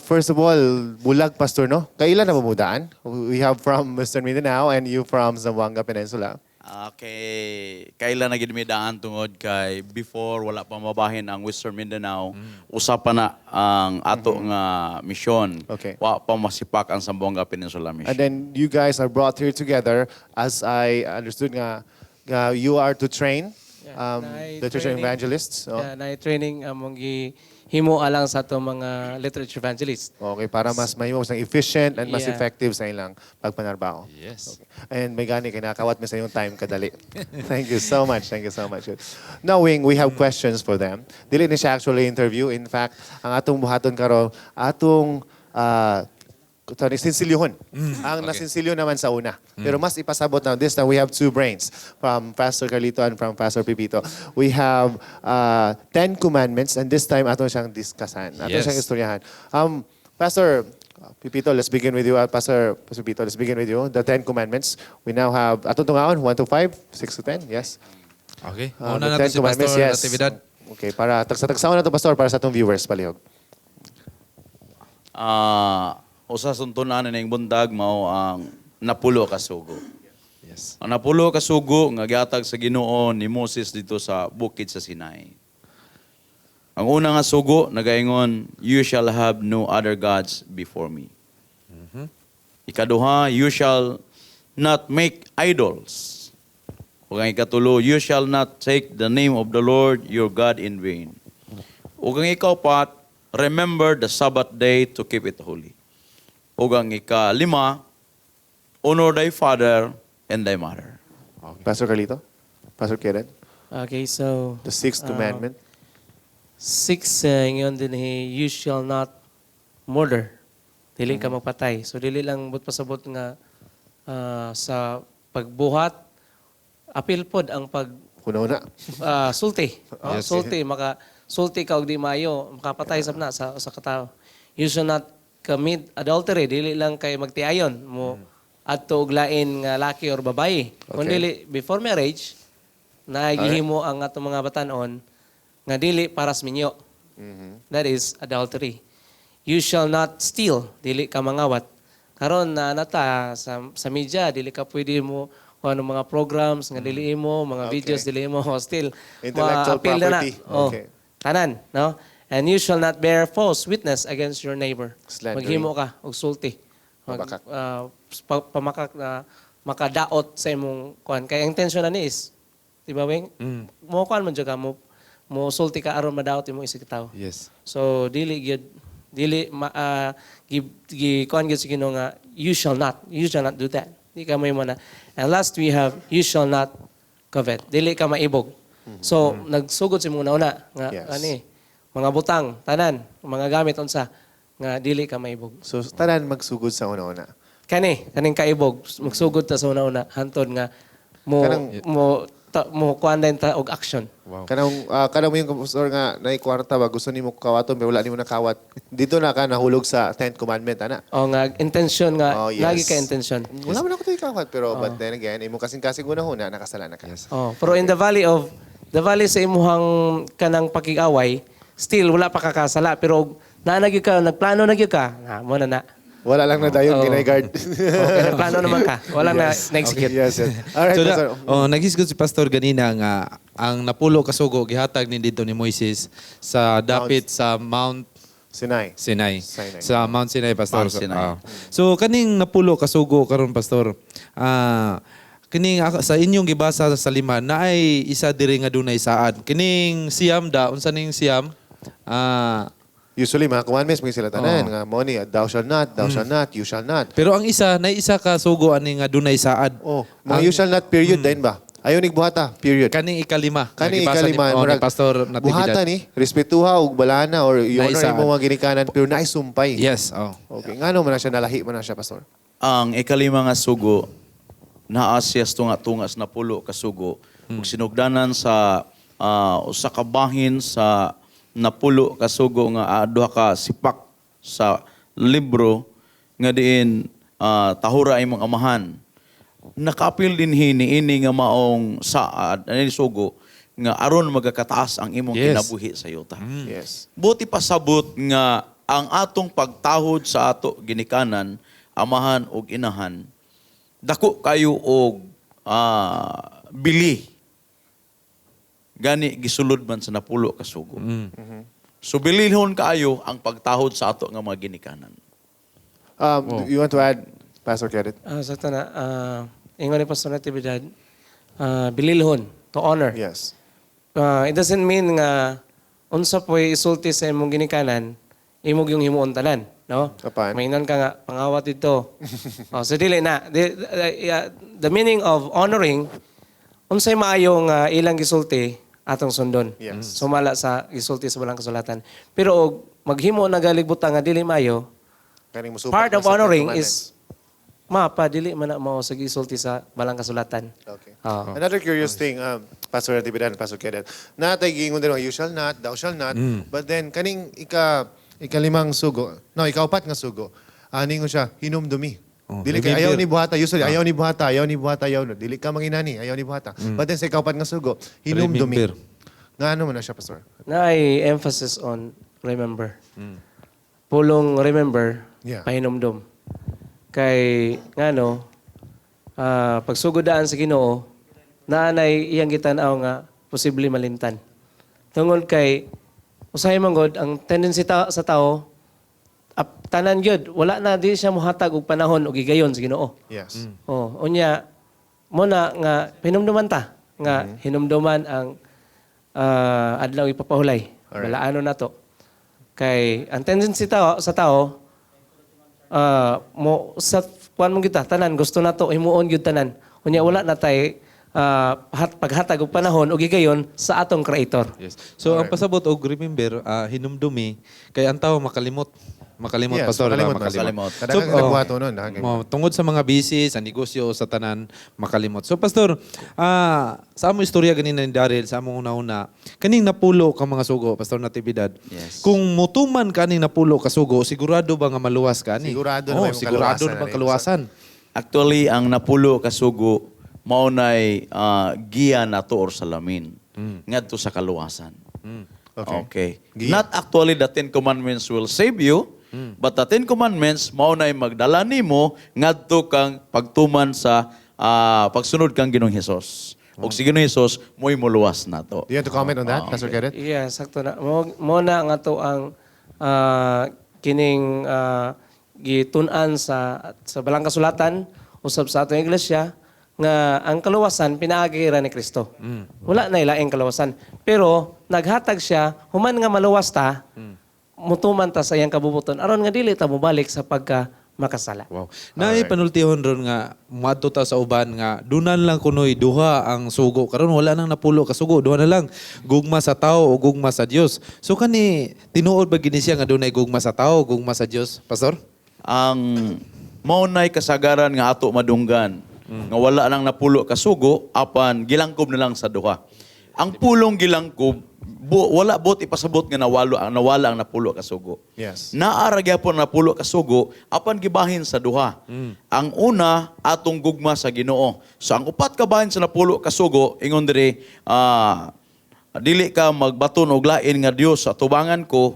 A: First of all, bulag, Pastor, no? Kailan na bumudaan? We have from Western Mindanao and you from Zamboanga Peninsula.
Q: Okay, kailan na gid mi daan tungod kay before wala pa mabahin ang Western Mindanao, usa pa na ang ato nga misyon. Wa pa masipak ang Zamboanga Peninsula Mission.
A: And then you guys are brought here together, as I understood nga you are to train
R: Naay
A: literature
R: training.
A: Evangelists. Oh.
R: Yeah, naay training among gihimo alang sa ato mga literature evangelist.
A: Okay, para mas mahimo mas efficient and mas effective sa ilang pagpanarbaho.
D: Yes.
A: Okay. And may gani kay nakawat mi sa iyong time kadali. Thank you so much. Thank you so much. Knowing we have questions for them. Dili ni siya actually interview. In fact, ang atong buhaton karon, atong sorry, sinsilyuhon. Ang nasinsilyo naman sa una. Pero mas ipasabot na this time we have two brains from Pastor Carlito and from Pastor Pipito. We have 10 commandments and this time ato siyang discussan. Ato siyang istoryahan. Pastor Pipito, let's begin with you. Pastor Pipito, let's begin with you. The 10 commandments. We now have atong tungaon 1 to 5, 6 to 10. Yes.
D: Okay.
A: The
D: Mauna nato
A: 10
D: si
A: commandments,
D: Pastor
A: yes.
D: Natividad.
A: Okay, para tagsa-tagsaon na to, Pastor, para sa atong viewers palihog.
Q: Usa sa tuntunan ning buntag mao ang napulo ka sugo.
D: Yes.
Q: Ang napulo ka sugo nga gihatag sa Ginoo ni Moses dito sa bukid sa Sinai. Ang una nga sugo nagaingon, "You shall have no other gods before me." Ikaduha, "You shall not make idols." Ug ang ikatulo, "You shall not take the name of the Lord your God in vain." Ug ang ikaupat, "Remember the Sabbath day to keep it holy." Ug ang ikalima, "Honor thy father and thy mother."
A: Pastor Carlito? Pastor Keren?
R: Okay, so
A: The sixth commandment.
R: Six, ingon din he, "You shall not murder." Dili ka magpatay. So dili lang but pasabot nga sa pagbuhat, apil pod ang pag
A: Kuno na.
R: Sulti. Oh, sulti maka sulti ka og di maayo, makapatay sab na sa usa ka tawo. "You shall not commit adultery." Dili lang kay magtiayon mo adto og lain nga laki or babae. Kun dili before marriage na gihimo ang atong mga batan-on nga dili para sa minyo. That is adultery. "You shall not steal." Dili ka mangawat. Karon na nata sa media, dili ka pwede mo kung ano mga programs nga dili mo, mga videos dili mo still
A: Intellectual
R: ma-appeal na na.
A: Property.
R: Oh, tanan, no? "And you shall not bear false witness against your neighbor."
A: Slandering.
R: Maghimo ka og sulti.
A: Pamakak.
R: Pamakak na makadaot sa imong kuan. Kay ang intention na ni is, di ba, Weng? Mo kuan man jud ka mo sulti ka aron madaot imong isig tawo. So dili gyud dili ma, gi, gi kuan gyud sa Ginoo nga you shall not do that. Di ka may na. And last we have, "You shall not covet." Dili ka maibog. So nagsugod sa imong una nga ani mga butang tanan, mga gamit unsa nga dili ka maibog.
A: So tanan magsugod sa una-una.
R: Kani kaning kaibog magsugod ta sa una-una hantod nga mo
A: Kanang
R: mo Ta, mo kuan din ta og action.
A: Wow. Kanang kanang mo yung pastor nga naay kwarta ba gusto nimo kawaton pero wala nimo nakawat. Dito na ka nahulog sa 10th commandment ana.
R: O nga intention nga
A: Oh, yes.
R: lagi ka intention.
A: Wala man ako to ikawat pero but then again imong kasing-kasing una-huna nakasala na ka. Yes.
R: Oh, pero in the valley of the valley sa imuhang kanang pakig-away, still wala pa kakasala pero naa na gyud ka, nagplano na gyud ka. Na mo na na.
A: Wala lang na dayon
R: Oo.
A: kinay guard.
R: Okay, nagplano naman ka. Wala na na-execute.
A: Okay, yes. Alright,
D: So,
A: Pastor.
D: oh, naghisgot si Pastor ganina nga ang napulo ka sugo gihatag ni didto ni Moises sa dapit sa Mount
A: Sinai.
D: Sinai.
A: Sinai.
D: Sa Mount Sinai, Pastor.
Q: Mount Sinai.
D: So kaning napulo ka sugo karon, Pastor. Kining sa inyong gibasa sa lima naay isa diri nga dunay saad. Kining siyam da unsa ning siyam?
A: Usually mga commandments mga sila tanan
D: Oo.
A: nga mo ni thou shall not, thou shall not, you shall not.
D: Pero ang isa nay isa ka sugo ani nga dunay saad.
A: Oh, mga you shall not period din ba? Ayaw ni buhata, period.
D: Kaning ikalima.
A: Kaning
D: Nga gibasa
A: ikalima,
D: ni, oh, ni
A: murag,
D: Pastor Natividad.
A: Buhata ni, respetuha og balana or i-honor
D: Naisaad.
A: imo mga ginikanan pero naisumpay.
D: Yes, oh.
A: Okay, ngano man na siya nalahi man na siya, Pastor?
Q: Ang ikalima nga sugo naa siya sa tunga-tunga sa napulo ka sugo ug sinugdanan sa usa ka bahin sa napulo ka sugo nga duha ka sipak sa libro nga diin tahura imong amahan. Nakapil din hini ini nga maong saad ani sugo nga aron magakataas ang imong kinabuhi sa yuta.
A: Yes.
Q: Buti pasabot nga ang atong pagtahod sa ato ginikanan, amahan ug inahan, dako kayo og bili. Gani gisulod man sa napulo ka sugo. So bilihon kaayo ang pagtahod sa ato nga mga ginikanan.
A: You want to add, Pastor Kenneth?
R: Sakto na. Ingon ni Pastor Natividad, bililhon, to honor.
A: Yes.
R: It doesn't mean nga unsa po'y isulti sa imong ginikanan, imong yung himuon tanan, no?
A: Apan.
R: Maingon ka nga pangawat dito. Oh, so dili na. The meaning of honoring unsay maayo nga ilang gisulti atong sundon.
A: Yes.
R: Sumala sa gisulti sa balang kasulatan. Pero og maghimo na galigbutan nga dili maayo,
A: Kaning musupak
R: part
A: na
R: of
A: sa Ten
R: honoring
A: Commandments.
R: is mapa dili man na mao sa gisulti sa balang kasulatan.
A: Okay.
R: Oo.
A: Another curious thing, Pastor Natividad, Pastor Kenneth, natay giingon din you shall not, thou shall not, but then kaning ikalimang sugo, no, ikaupat nga sugo, aningon siya, hinumdumi.
D: Oh,
A: Dili ka,
D: remember.
A: ayaw ni buhata, usually, ayaw ni buhata, ayaw ni buhata, ayaw, no. Dili ka manginani, ayaw ni buhata. But then sa ikaupat nga sugo, hinumdumi.
D: Remember.
A: Nga ano man na siya, Pastor?
R: Na ay emphasis on remember. Pulong remember, pahinumdum. Kay ngano, pagsugod daan sa Ginoo, naanay iyang gitan-aw nga posible malimtan. Tungod kay usahay man god ang tendency sa tao tanan gyud wala na di siya mohatag og panahon og higayon sa Ginoo.
A: Yes.
R: Oh, unya mo na nga hinumduman ta nga hinumduman ang adlaw ipapahulay. Balaano na to. Kay ang tendency tao sa tao mo sa kuan mo kita tanan gusto nato himuon gyud tanan. Unya wala na tay paghatag og panahon og higayon sa atong creator.
D: Yes. So ang pasabot og remember, hinumdumi kay ang tao makalimot. Makalimot,
A: Yes,
D: Pastor, diba?
A: makalimot,
D: Makalimot.
A: Makalimot. Kadaghan oh, nagbuhat nun, daghan kay-
D: Tungod sa mga busy, sa negosyo, sa tanan, makalimot. So Pastor, sa among istorya ganina ni Daryl, sa among una-una, kaning napulo ka mga sugo, Pastor Natividad.
Q: Yes.
D: Kung mutuman kaning napulo ka sugo, sigurado ba nga maluwas ka ani?
A: Sigurado na
D: Oh,
A: ba yung
D: sigurado
A: kaluwasan
D: na bang
A: ani?
D: kaluwasan?
Q: Actually, ang napulo ka sugo mao nay giya nato or salamin ngadto sa kaluwasan.
A: Okay.
Q: Okay. Not actually the Ten Commandments will save you, but the Ten Commandments mao nay magdala nimo ngadto kang pagtuman sa pagsunod kang Ginoong Hesus. Ug si Ginoong Hesus mo'y muluwas nato.
A: Do you want to comment on that, Pastor Kenneth?
R: Yeah, sakto na. Mo na nga to ang kining gitun-an sa balang kasulatan usab sa atong iglesia nga ang kaluwasan pinaagi ra ni Kristo. Wala na ilaing kaluwasan. Pero naghatag siya human nga maluwas ta, mutuman ta sa iyang kabubuton aron nga dili ta mobalik sa pagka makasala.
D: Wow. Naay panultihon ron nga moadto ta sa uban nga dunan lang kunoy duha ang sugo karon wala nang napulo ka sugo, duha na lang gugma sa tao o gugma sa Dios. So kani tinuod ba gini siya nga dunay gugma sa tao, gugma sa Dios, Pastor?
Q: Ang mao nay kasagaran nga ato madunggan. Nga wala lang napulo ka sugo apan gilangkob na lang sa duha. Ang pulong gilangkob wala bot ipasabot nga nawala ang napulo ka sugo. Naa ra gyapon napulo ka sugo apan gibahin sa duha. Ang una atong gugma sa Ginoo. So ang upat ka bahin sa napulo ka sugo ingon diri, dili ka magbaton og lain nga Dios sa tubangan ko.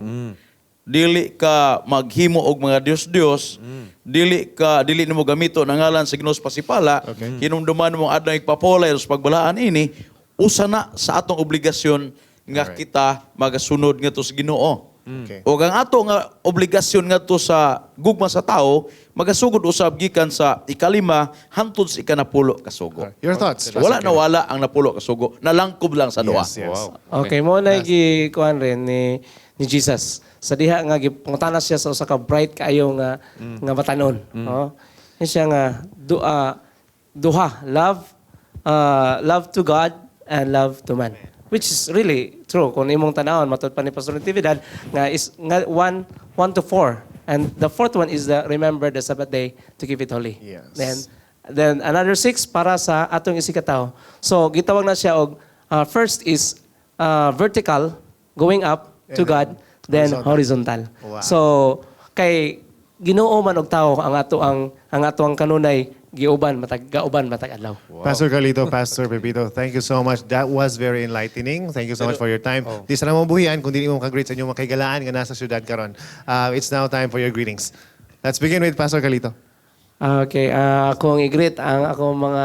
Q: Dili ka maghimo og mga Dios-Dios. Dili nimo gamito ang ngalan sa Ginoo sa pasipala. Hinumduman mo ang adlaw igpapolay sa pagbalaan ini, usa na sa atong obligasyon nga kita magasunod ngadto sa Ginoo. O ang ato nga obligasyon ngadto sa gugma sa tao magasugod usab gikan sa 5 hangtod sa 10 ka sugo.
A: Your thoughts?
Q: Wala na wala ang 10 ka sugo, nalangkob lang sa duha.
A: Yes, yes.
R: Wow. Okay, mo na gikuan rin ni Jesus. Sa diha nga gipangutana siya sa usa ka bright kaayo nga nga batanon, no? Yun siya nga duha, love to God and love to man. Which is really true kung imong tanawon matud pa ni Pastor Natividad nga is nga 1 to 4, and the fourth one is the remember the Sabbath day to keep it holy.
A: Yes.
R: Then another 6 para sa atong isigkatawo. So gitawag na siya og first is vertical going up to
A: And then
R: God, then
A: horizontal.
R: horizontal.
A: Wow.
R: So kay Ginoo man og tawo ang ato ang kanunay giuban matag gauban matag adlaw.
A: Wow. Pastor Carlito, Pastor Pepito, thank you so much. That was very enlightening. Thank you so much for your time. Di sana mo buhian kung dili mo maka-greet sa inyong mga kahigalaan nga nasa syudad karon. It's now time for your greetings. Let's begin with Pastor Carlito.
R: Okay, akong i-greet ang akong mga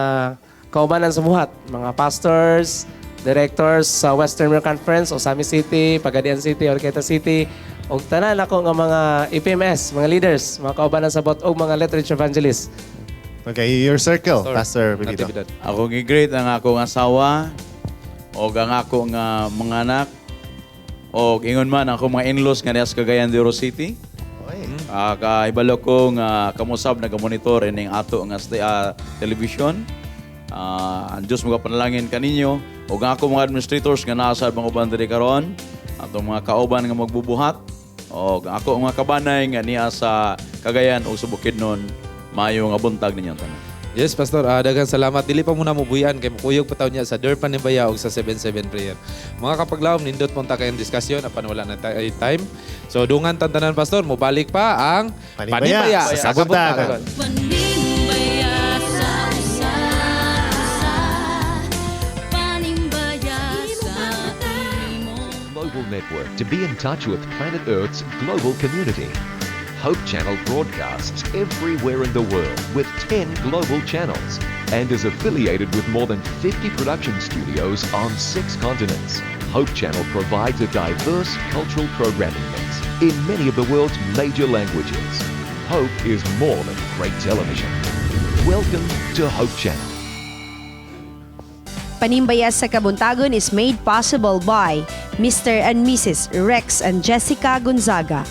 R: kaubanan sa buhat, mga pastors, directors sa Western Mirror Conference, Ozamiz City, Pagadian City, Oroquieta City, ug tanan ako nga mga EPMS, mga leaders, mga kaubanan sa buhat ug mga literature evangelists.
A: Okay, your circle, Pastor Pepito.
Q: Ako gi-greet ang akong asawa og ang ako nga mga anak og ingon man ang akong mga in-laws nga diha sa Cagayan de Oro City. Kahibalo ko nga kamusab nagamonitor ining ato nga television. Ang Dios magapanalangin kaninyo ug ang ako mga administrators nga naa sa mga uban diri karon, atong mga kauban nga magbubuhat og ang ako mga kabanay nga niya sa Cagayan ug sa Bukidnon. Maayo nga buntag ninyong tanan.
D: Yes, Pastor. Daghang salamat. Dili pa muna mubuyan kay mukuyog pa taon niya sa Der Panimbaya og sa 77 prayer. Mga kapaglawom, nindot punta kayong diskusyon apan wala na time. So dungan tantanan, Pastor, mobalik pa ang
A: Panimbaya
D: Panimbaya
A: sa
D: sa
A: Kabuntagon.
E: Panimbaya sa usa, panimbaya sa imong
F: Global network to be in touch with planet Earth's global community. Hope Channel broadcasts everywhere in the world with 10 global channels and is affiliated with more than 50 production studios on 6 continents. Hope Channel provides a diverse cultural programming mix in many of the world's major languages. Hope is more than great television. Welcome to Hope Channel.
C: Panimbaya sa Kabuntagon is made possible by Mr. and Mrs. Rex and Jessica Gonzaga.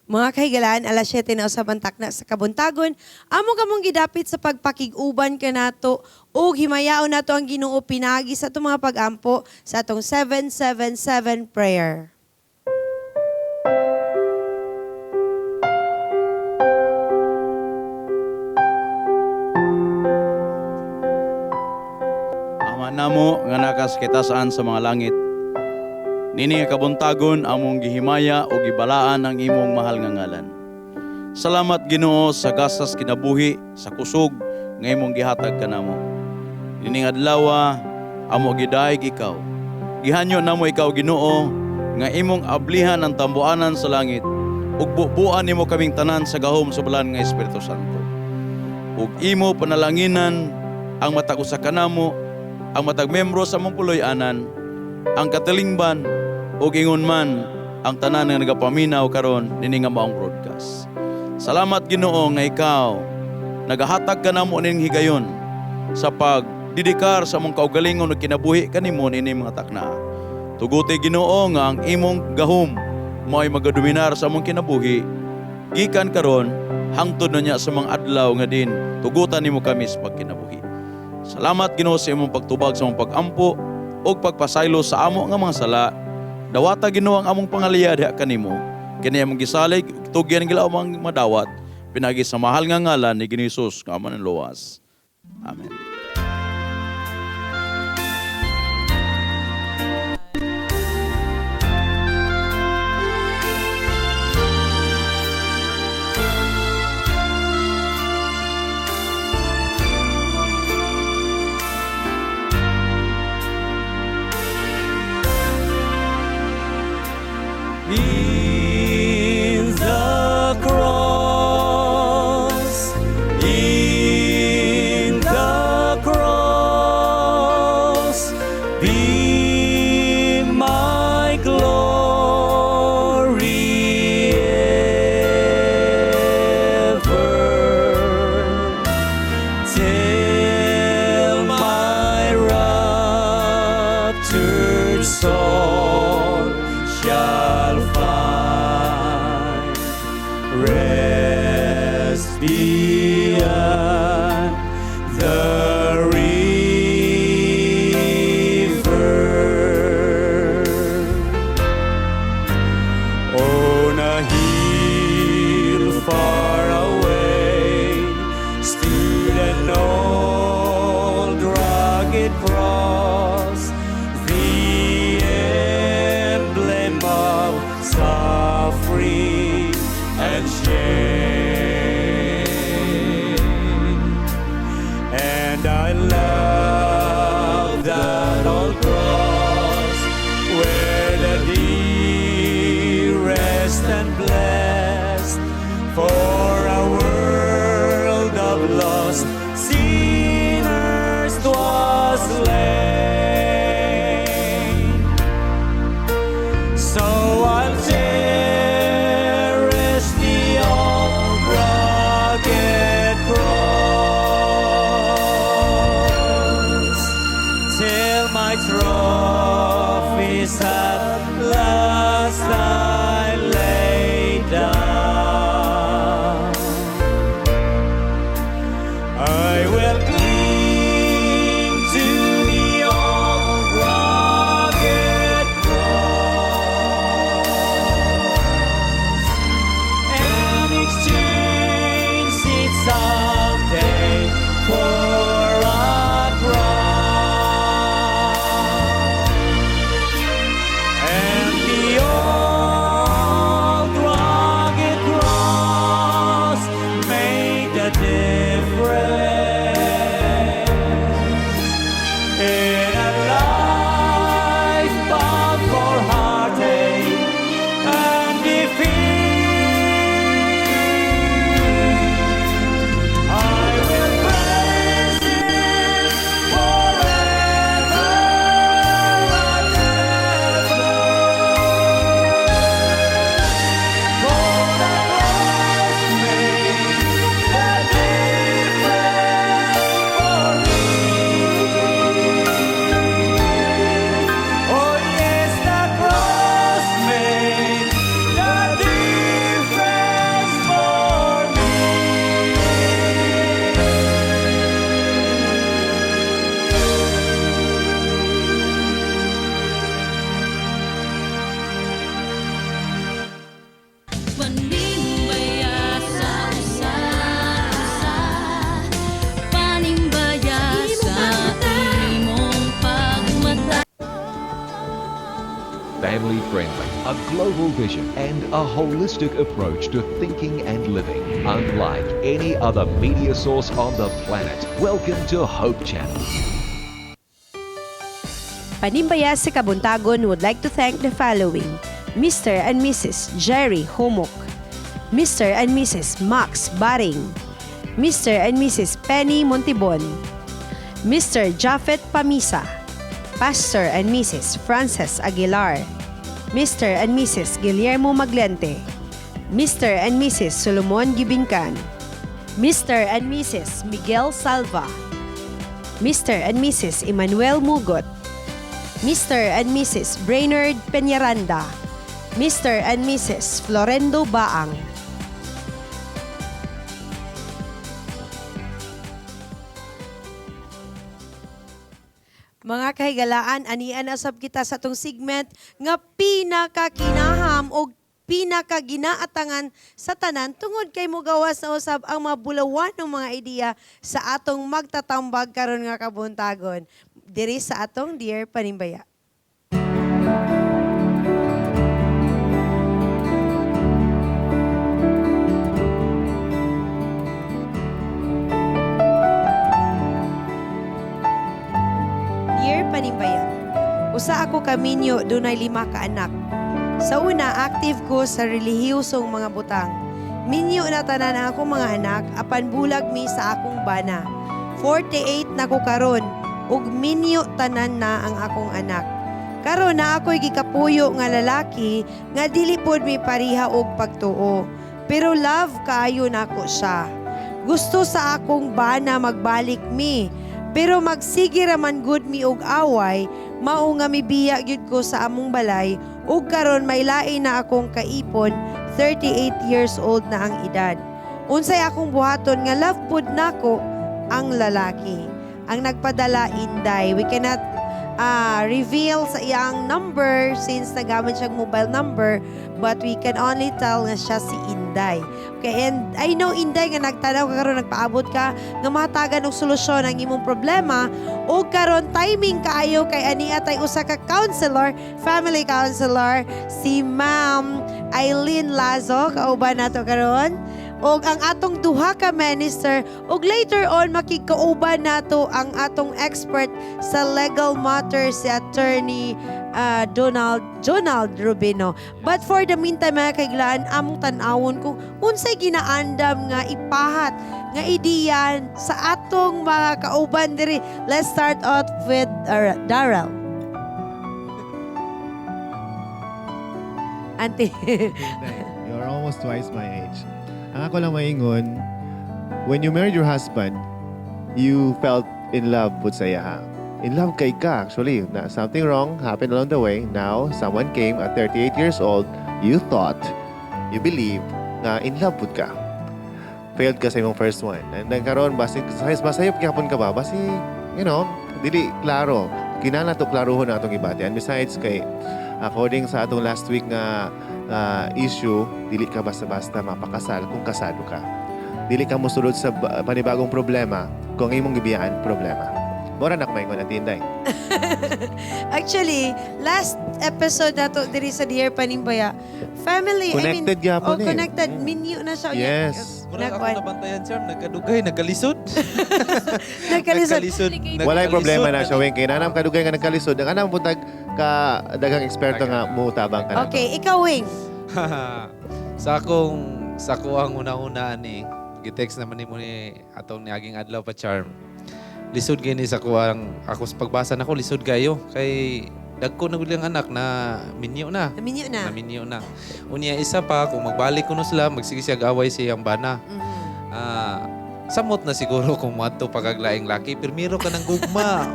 C: Mga kahigalaan, 7:00 na usab ang takna sa Kabuntagon. Amo kamong gidapit sa pagpakig-uban kanato ug himayaon nato ang Ginoo pinaagi sa atong mga pag-ampo sa atong 777 prayer.
Q: Ama namo nga nakas kitasaan sa mga langit. Nini nga kabuntagon among gihimaya o gibalaan ang imong mahal nga ngalan. Salamat Ginoo sa gasas kinabuhi sa kusog nga imong gihatag kanamo. Nining adlaw amo gidayeg ikaw. Gihanyo namo ikaw Ginoo nga imong ablihan ang tambuanan sa langit ug bubuan nimo kaming tanan sa gahom sa balaan nga Espiritu Santo. Ug imo panalanginan ang matag usa kanamo, ang matag membro sa among puloy-anan, ang katilingban ug ingon man ang tanan nga nagapaminaw karon niini nga maong broadcast. Salamat Ginoo nga ikaw nagahatag kanamo ning higayon sa pagdedikar sa among kaugalingon ug kinabuhi kanimo niini mga takna. Tuguti Ginoo nga ang imong gahom mao'y magadominar sa among kinabuhi gikan karon hangtod na niya sa mga adlaw nga din tugutan nimo kami sa pagkinabuhi. Salamat Ginoo sa imong pagtubag sa among pag-ampo ug pagpasaylo sa amo nga mga sala. Dawata Ginoo ang among pangaliya diha kanimo. Kini among gisalig, tugyan gila among madawat pinagi sa mahal nga ngalan ni Ginoong Hesus nga among luwas. Amen.
G: In the cross, in the cross, be my glory ever, till my raptured soul shall find rest beyond the river. On a hill far away stood an old rugged cross, the emblem of suffering and shame. And I love that old cross where the dearest and blessed for a world of lost sinners was slain. So I'll cherish the old rugged cross till my trophies at last I lay down. I will cling to the old rugged cross and exchange it someday for a crown. And the old rugged cross made the difference in a life bound for heartache and defeat. I will praise Him forever and ever. For the cross made the difference for me. Oh yes, the cross made the difference for me.
E: Panimbaya sa usa, panimbaya sa imong pagmata.
F: Family friendly, a global vision, and a holistic approach to thinking and living. Unlike any other media source on the planet. Welcome to Hope Channel.
C: Panimbaya sa Kabuntagon would like to thank the following: Mr. and Mrs. Jerry Humok, Mr. and Mrs. Max Baring, Mr. and Mrs. Penny Montibon, Mr. Jafet Pamisa, Pastor and Mrs. Frances Aguilar, Mr. and Mrs. Guillermo Maglente, Mr. and Mrs. Solomon Gibincan, Mr. and Mrs. Miguel Salva, Mr. and Mrs. Emmanuel Mugot, Mr. and Mrs. Brainerd Peñaranda, Mr. and Mrs. Florendo Baang. Mga kahigalaan, anian asab kita sa atong segment nga pinakakinaham og pinaka ginaatangan sa tanan tungod kay mogawas na usab ang mga bulawanong mga ideya sa atong magtatambag karon nga kabuntagon diri sa atong Dear Panimbaya. Dear Panimbaya, usa ako kaminyo, dunay 5 ka anak. Sa una, active ko sa relihiyosong mga butang. Minyo na tanan ang akong mga anak, apan bulag mi sa akong bana. 48 na ko karon, ug minyo tanan na ang akong anak. Karon na ako'y gikapuyo nga lalaki nga dili pod mi pariha og pagtuo. Pero love kaayo nako siya. Gusto sa akong bana magbalik mi. Pero magsige ra man gud mi og away, mao nga mibiya gyud ko sa among balay ug karon may lain na akong kaipon, 38 years old na ang edad. Unsay akong buhaton nga love pud nako ang lalaki. Ang nagpadala, Inday. We cannot reveal sa iyang number since nagamit siyang mobile number, but we can only tell nga siya si Inday. Okay, and I know, Inday, nga nagtanaw ka karon, nagpaabot ka nga mahatagan og solusyon ang imong problema, ug karon timing kaayo kay ania tay usa ka counselor, family counselor, si Ma'am Eileen Lazo kauban nato karon og ang atong duha ka minister, ug later on makikauban nato ang atong expert sa legal matters, si Attorney Donald Jonald Rubino. But for the meantime, mga kaiglaan, among tan-awon kung unsay ginaandam nga ipahat nga ideyan sa atong mga kauban diri. Let's start off with Darrell. Auntie.
A: You're almost twice my age. Ang ako lang maingon, when you married your husband, you felt in love pud sa iya. In love kay ka, actually. Na something wrong happened along the way. Now, someone came at 38 years old, you thought, you believe, na in love pud ka. Failed ka sa imong first one. And then karon, basi, basayop gyapon ka ba? Basi, dili klaro. Kinahanglan to klarohon na atong ibati. And besides, kay, according sa atong last week nga issue, dili ka basta-basta mapakasal kung kasado ka. Dili ka mosulod sa panibagong problema kung ang imong gibiyaan problema. Mora na kumaingon ang Tinday.
C: Actually, last episode nato diri sa Dear Panimbaya, family, I mean,
A: Connected gyapon
C: oh,
A: eh.
C: connected, minyo na siya.
A: Yes.
D: Murag ako nabantayan, Charm. Nagkadugay, nagkalisod.
C: Nagkalisod.
D: Nagkalisod.
A: Walay problema na siya, Weng. Kay nanam kadugay nga nagkalisod. Ang anam buntag ka daghang eksperto nga mutabang ka na.
C: Okay, ikaw, Wing.
D: Sa akong, sa kuang una-una ni, gitext naman ni mo ni atong niaging adlaw pa, Charm. Lisod gini sa kuang, ako sa pagbasa nako, lisod kayo. Kay dagko na gud ang anak na minyo na.
C: Naminyo na.
D: Naminyo na. Unya isa pa, kung magbalik kuno sila, magsige siya away siyang bana. Samot na siguro kung moadto pagaglaing laki, pirmiro ka ng gugma.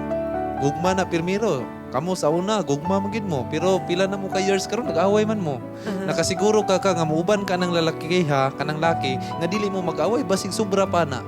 D: Gugma na pirmiro. Kamo sa una, gugma man gid mo. Pero pila na mo ka years karon nag-away man mo. Nakasiguro ka ka nga muuban ka ng lalaki ha, kanang laki nga dili mo mag-away basig sobra pa na.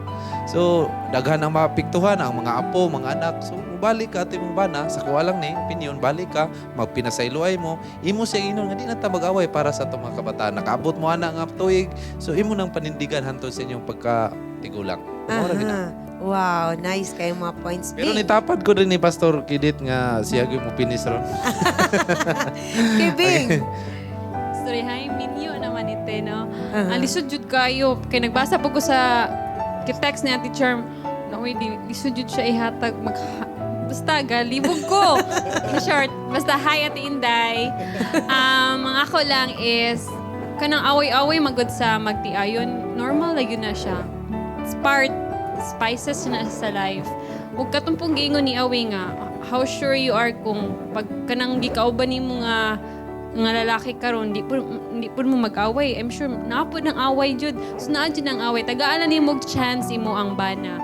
D: So daghan ang maapektuhan ang mga apo, mga anak. So mubalik ka ato imong bana, sa kuha lang ni opinion, balik ka, magpinasayloay mo, imo siya ingnon nga di na ta mag-away para sa atong mga kabataan. Nakaabot mo ana nga tuig. So imo nang panindigan hantod sa inyong pagkatigulang. Mao ra gid na.
C: Wow, nice kayo mga points.
D: Pero
C: Bing.
D: nitapad ko rin ni Pastor Kidit nga siya gyud mo pinis ron.
C: Kay Bing.
B: Sorry, hi, minyo naman ite, no? Ang lisod jud kayo. Kay nagbasa po ko sa text ni Ate Charm, na uy, di, lisod jud siya ihatag. Basta, galibog ko. In short, basta, hi, Ate Inday. Ang ako lang is, kanang away-away magod sa magtiayon, normal na yun na siya. It's part, spices na sa life. Huwag katong pong giingon ni Awi nga, how sure you are kung pag kanang gikauban nimo nga nga lalaki karon di po mo mag-away. I'm sure naa pod ng away jud. So naa jud ang away. Tagaan na nimo og chance imo ang bana.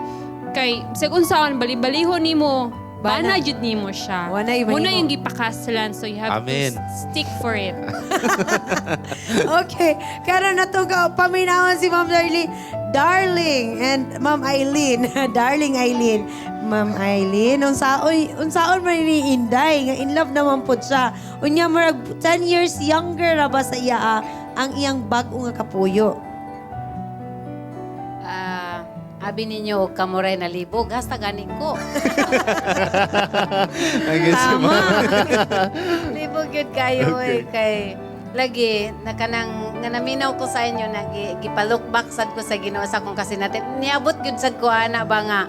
B: Kay bisag unsaon bali-balihon nimo, bana jud nimo siya.
C: Wala yung
B: Muna
C: mahimo.
B: yung gipakasalan, so you have to
D: Amen.
B: stick for it.
C: Okay. Karon na to ka paminawon si Ma'am Darlene. Darling and Ma'am Eileen. Darling Eileen. Ma'am Eileen, unsaon man ni Inday nga in love naman pud siya. Unya murag 10 years younger ra ba sa iya ang iyang bag-o nga kapuyo?
K: Ah, abi ninyo og kamuray na libog, hasta gani ko.
D: Ay, guess
K: Tama. Libog yun kayo eh, kay lagi na kanang nga naminaw ko sa inyo na gipalook back sad ko sa Ginoo sa akong kasinatian. Niabot gyud sad ko ana ba nga.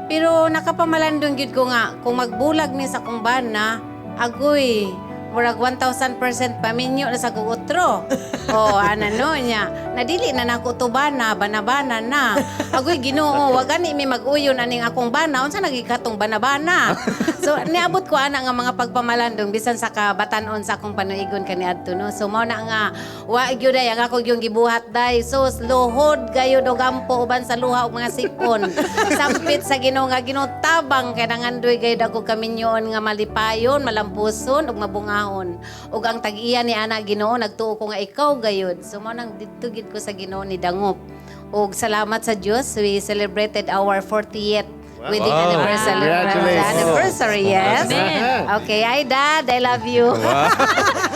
K: Pero nakapamalandong gyud ko nga kung magbulag ni sa akong bana, agoy murag 1000% paminyo na sa kong utro. Oh, ana no niya. Nadili na nako to bana, bana-bana na. Agoy Ginoo, wa gani mi mag-uyon aning akong bana, unsa nagi katong bana-bana. So niabot ko ana nga mga pagpamalandong bisan sa kabatan-on sa akong panuigon kaniadto no. So mao na nga wa gyud ay ang ako gyud gibuhat day. So luhod gayud og ampo uban sa luha og mga sipon. Sampit sa Ginoo nga Ginoo tabang kay nangandoy gayud ako kaminyoon nga malipayon, malampuson ug mabungahon. Ug ang tag-iya ni ana Ginoo nagtuo ko nga ikaw gayud. So mao nang didto gid ko sa Ginoo ni dangop. Ug salamat sa Dios, we celebrated our 40th wedding anniversary.
A: Congratulations.
K: Anniversary, yes.
A: Amen.
K: Okay, hi Dad, I love you.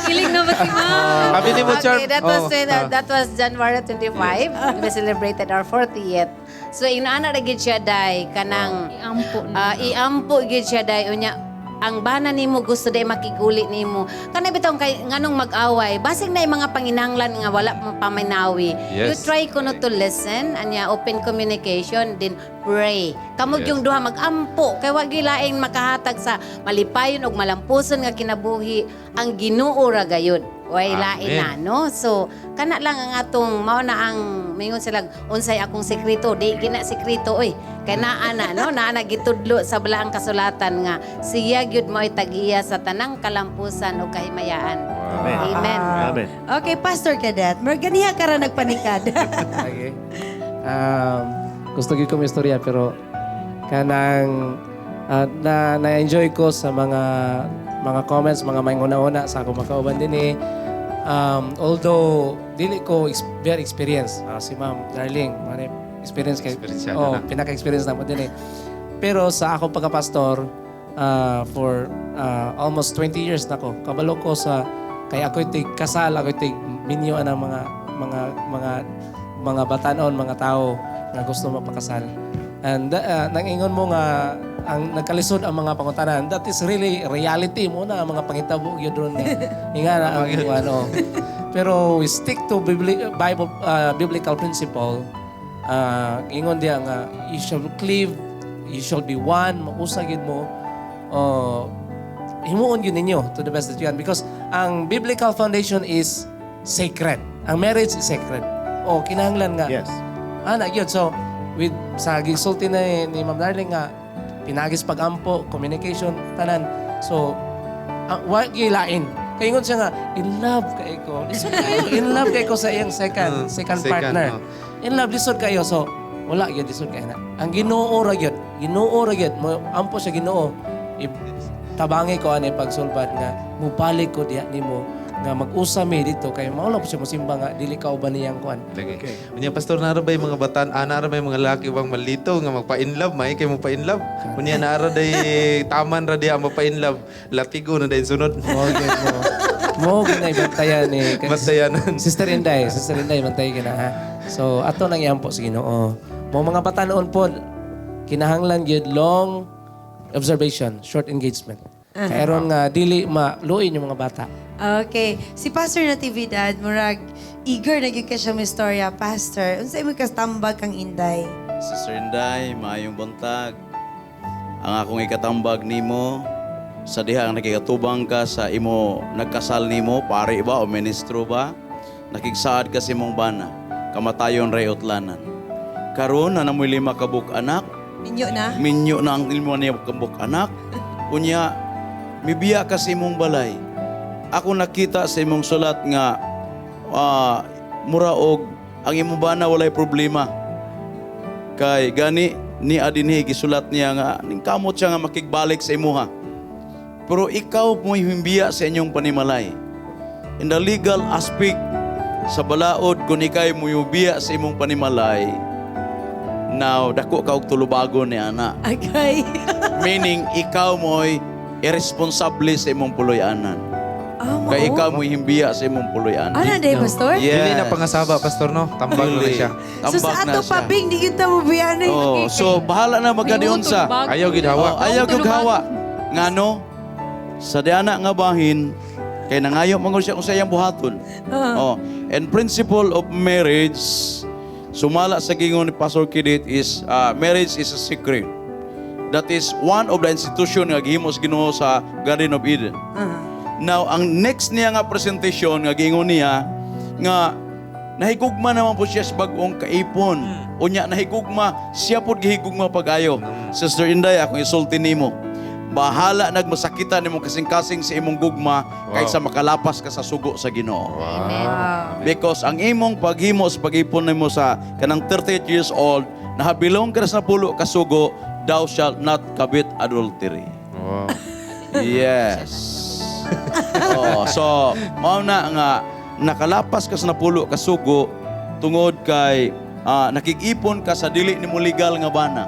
B: Kilig na ba si Ma'am?
D: Happy ni mo, Charm.
K: Okay, that was
D: Oh,
K: that was January 25. We celebrated our 40th. So inaana ra gid siya day kanang
B: Iampo na.
K: Iampo gid siya day unya ang bana nimo gusto day makiguli nimo. Kanay bitaw kay nganong mag-away, basig na yung mga panginahanglan nga wala mo paminawi. You try kuno to listen, anya open communication, then pray. Kamo yung duha mag-ampo kay wa gilaing makahatag sa malipayon ug malampuson nga kinabuhi ang Ginoo ra gayud. Way lain na
D: Amen.
K: no. So kana lang ang atong mao na ang mingon sila unsay akong sekreto, di gina sekreto oy. Kay naa na no, naa na gitudlo sa balaang kasulatan nga siya gyud mo'y tag-iya sa tanang kalampusan ug kahimayaan.
A: Amen.
K: Amen.
A: Amen.
C: Okay, Pastor Cadet, ganiha ka ra nagpanikad.
R: Okay. Gusto gyud ko may istorya pero kanang na na-enjoy ko sa mga comments, mga may una-una sa akong makauban din eh. Although dili ko very experienced, si Ma'am Darling, mani experience kay
D: Experience siya,
R: oh,
D: na.
R: pinaka-experience na mo din eh. Pero sa akong pagka-pastor for almost 20 years na ko, kabalo ko sa kay ako'y tig kasal, ako'y tig minyo ang mga batanon, mga tao nga gusto mapakasal. And nangingon mo nga ang nagkalisod ang mga pangutanan, that is really reality mo na ang mga pangitabo gyud ron nga. Inga na ang ano. Pero we stick to Bible biblical principle. Ingon diya nga you shall cleave, you shall be one, mausa gyud mo. Himuon gyud ninyo to the best that you can because ang biblical foundation is sacred. Ang marriage is sacred. O kinahanglan nga. Ana gyud. So with sa gisulti na ni Ma'am Darling nga pinagis pagampo, communication, tanan. So ang wa gilain. Kay ingon siya nga in love kay ko. Lisod kayo. In love kay ko sa iyang second second
D: second,
R: partner.
D: Oh.
R: In love lisod kayo. So wala gyud lisod kayo na. Ang Ginoo ra gyud. Ginoo ra gyud. Mo ampo sa Ginoo. Tabangi ko ani pagsulbad nga mubalik ko diha nimo nga mag-usa mi dito kay mao lang po siya mosimba nga dili ka uban niyang kuan.
D: Lagi. Unya pastor nara ba yung mga batan, nara ba yung mga laki bang malito nga magpa-in love, may kay mo pa-in love. Unya nara day taman ra diya mapa-in love, latigo na day sunod.
R: Mo gyud mo. Mo gyud na ibantayan ni
D: Bantayanan.
R: Sister Inday, Sister Inday bantay gina ha. So ato nang iampo sa Ginoo. Mo mga batanon pod kinahanglan gyud long observation, short engagement. Kay aron nga dili maluin yung mga bata.
C: Okay. Si Pastor Natividad, murag eager na gyud ka siya mo istorya. Pastor, unsa imong katambag kang Inday?
Q: Sister Inday, maayong buntag. Ang akong ikatambag nimo sa diha ang nakikatubang ka sa imo nagkasal nimo, pari ba o ministro ba? Nakigsaad ka sa imong bana, kamatayon ray utlanan. Karon na namoy 5 ka buk anak,
C: Minyo na?
Q: Minyo na ang ilmo niya kabuk anak. Unya, mibiya ka sa imong balay. Ako nakita sa imong sulat nga mura og ang imong bana walay problema. Kay gani ni adinhi gisulat niya nga ningkamot siya nga makigbalik sa imuha. Pero ikaw mo'y himbiya sa inyong panimalay. In the legal aspect sa balaod kung ikay muyubiya sa imong panimalay, now dako ka og tulubagon ni ana.
C: Okay.
Q: Meaning ikaw mo'y irresponsable sa imong puloy-anan. Kay ikaw mo himbiya sa imong puloy-an.
C: Ano day, Pastor?
Q: Yes.
D: Dili na pangasaba, Pastor, no? Tambag na
Q: Dili.
D: siya.
C: So sa
Q: Tambag na
C: ato
Q: siya.
C: pabing, di kita mo biyan eh.
Q: Oh, so bahala na magkadiunsa.
D: Ayaw gid hawa.
Q: Oh, ayaw gid hawa. Ngano? Sa diana nga bahin kay nangayo man gud siya kung sa iyang buhaton. Oh, and principle of marriage sumala sa gingon ni Pastor Kidit is marriage is a secret. That is one of the institution nga gihimo sa Ginoo sa Garden of Eden. Now, ang next niya nga presentation nga giingon niya nga nahigugma naman po siya sa bag-ong kaipon. Unya nahigugma, siya pod gihigugma pag-ayo. Sister Inday, akong isulti nimo. Bahala nagmasakitan nimong kasing-kasing sa imong gugma kaysa makalapas ka sa sugo sa Ginoo. Because ang imong paghimo sa pag-ipon nimo sa kanang 38 years old, nahabilong ka na sa napulo ka sugo, thou shalt not commit adultery.
D: Wow.
Q: Yes. Oh, so mao na nga nakalapas ka sa napulo ka sugo tungod kay nakig-ipon ka sa dili nimo legal nga bana.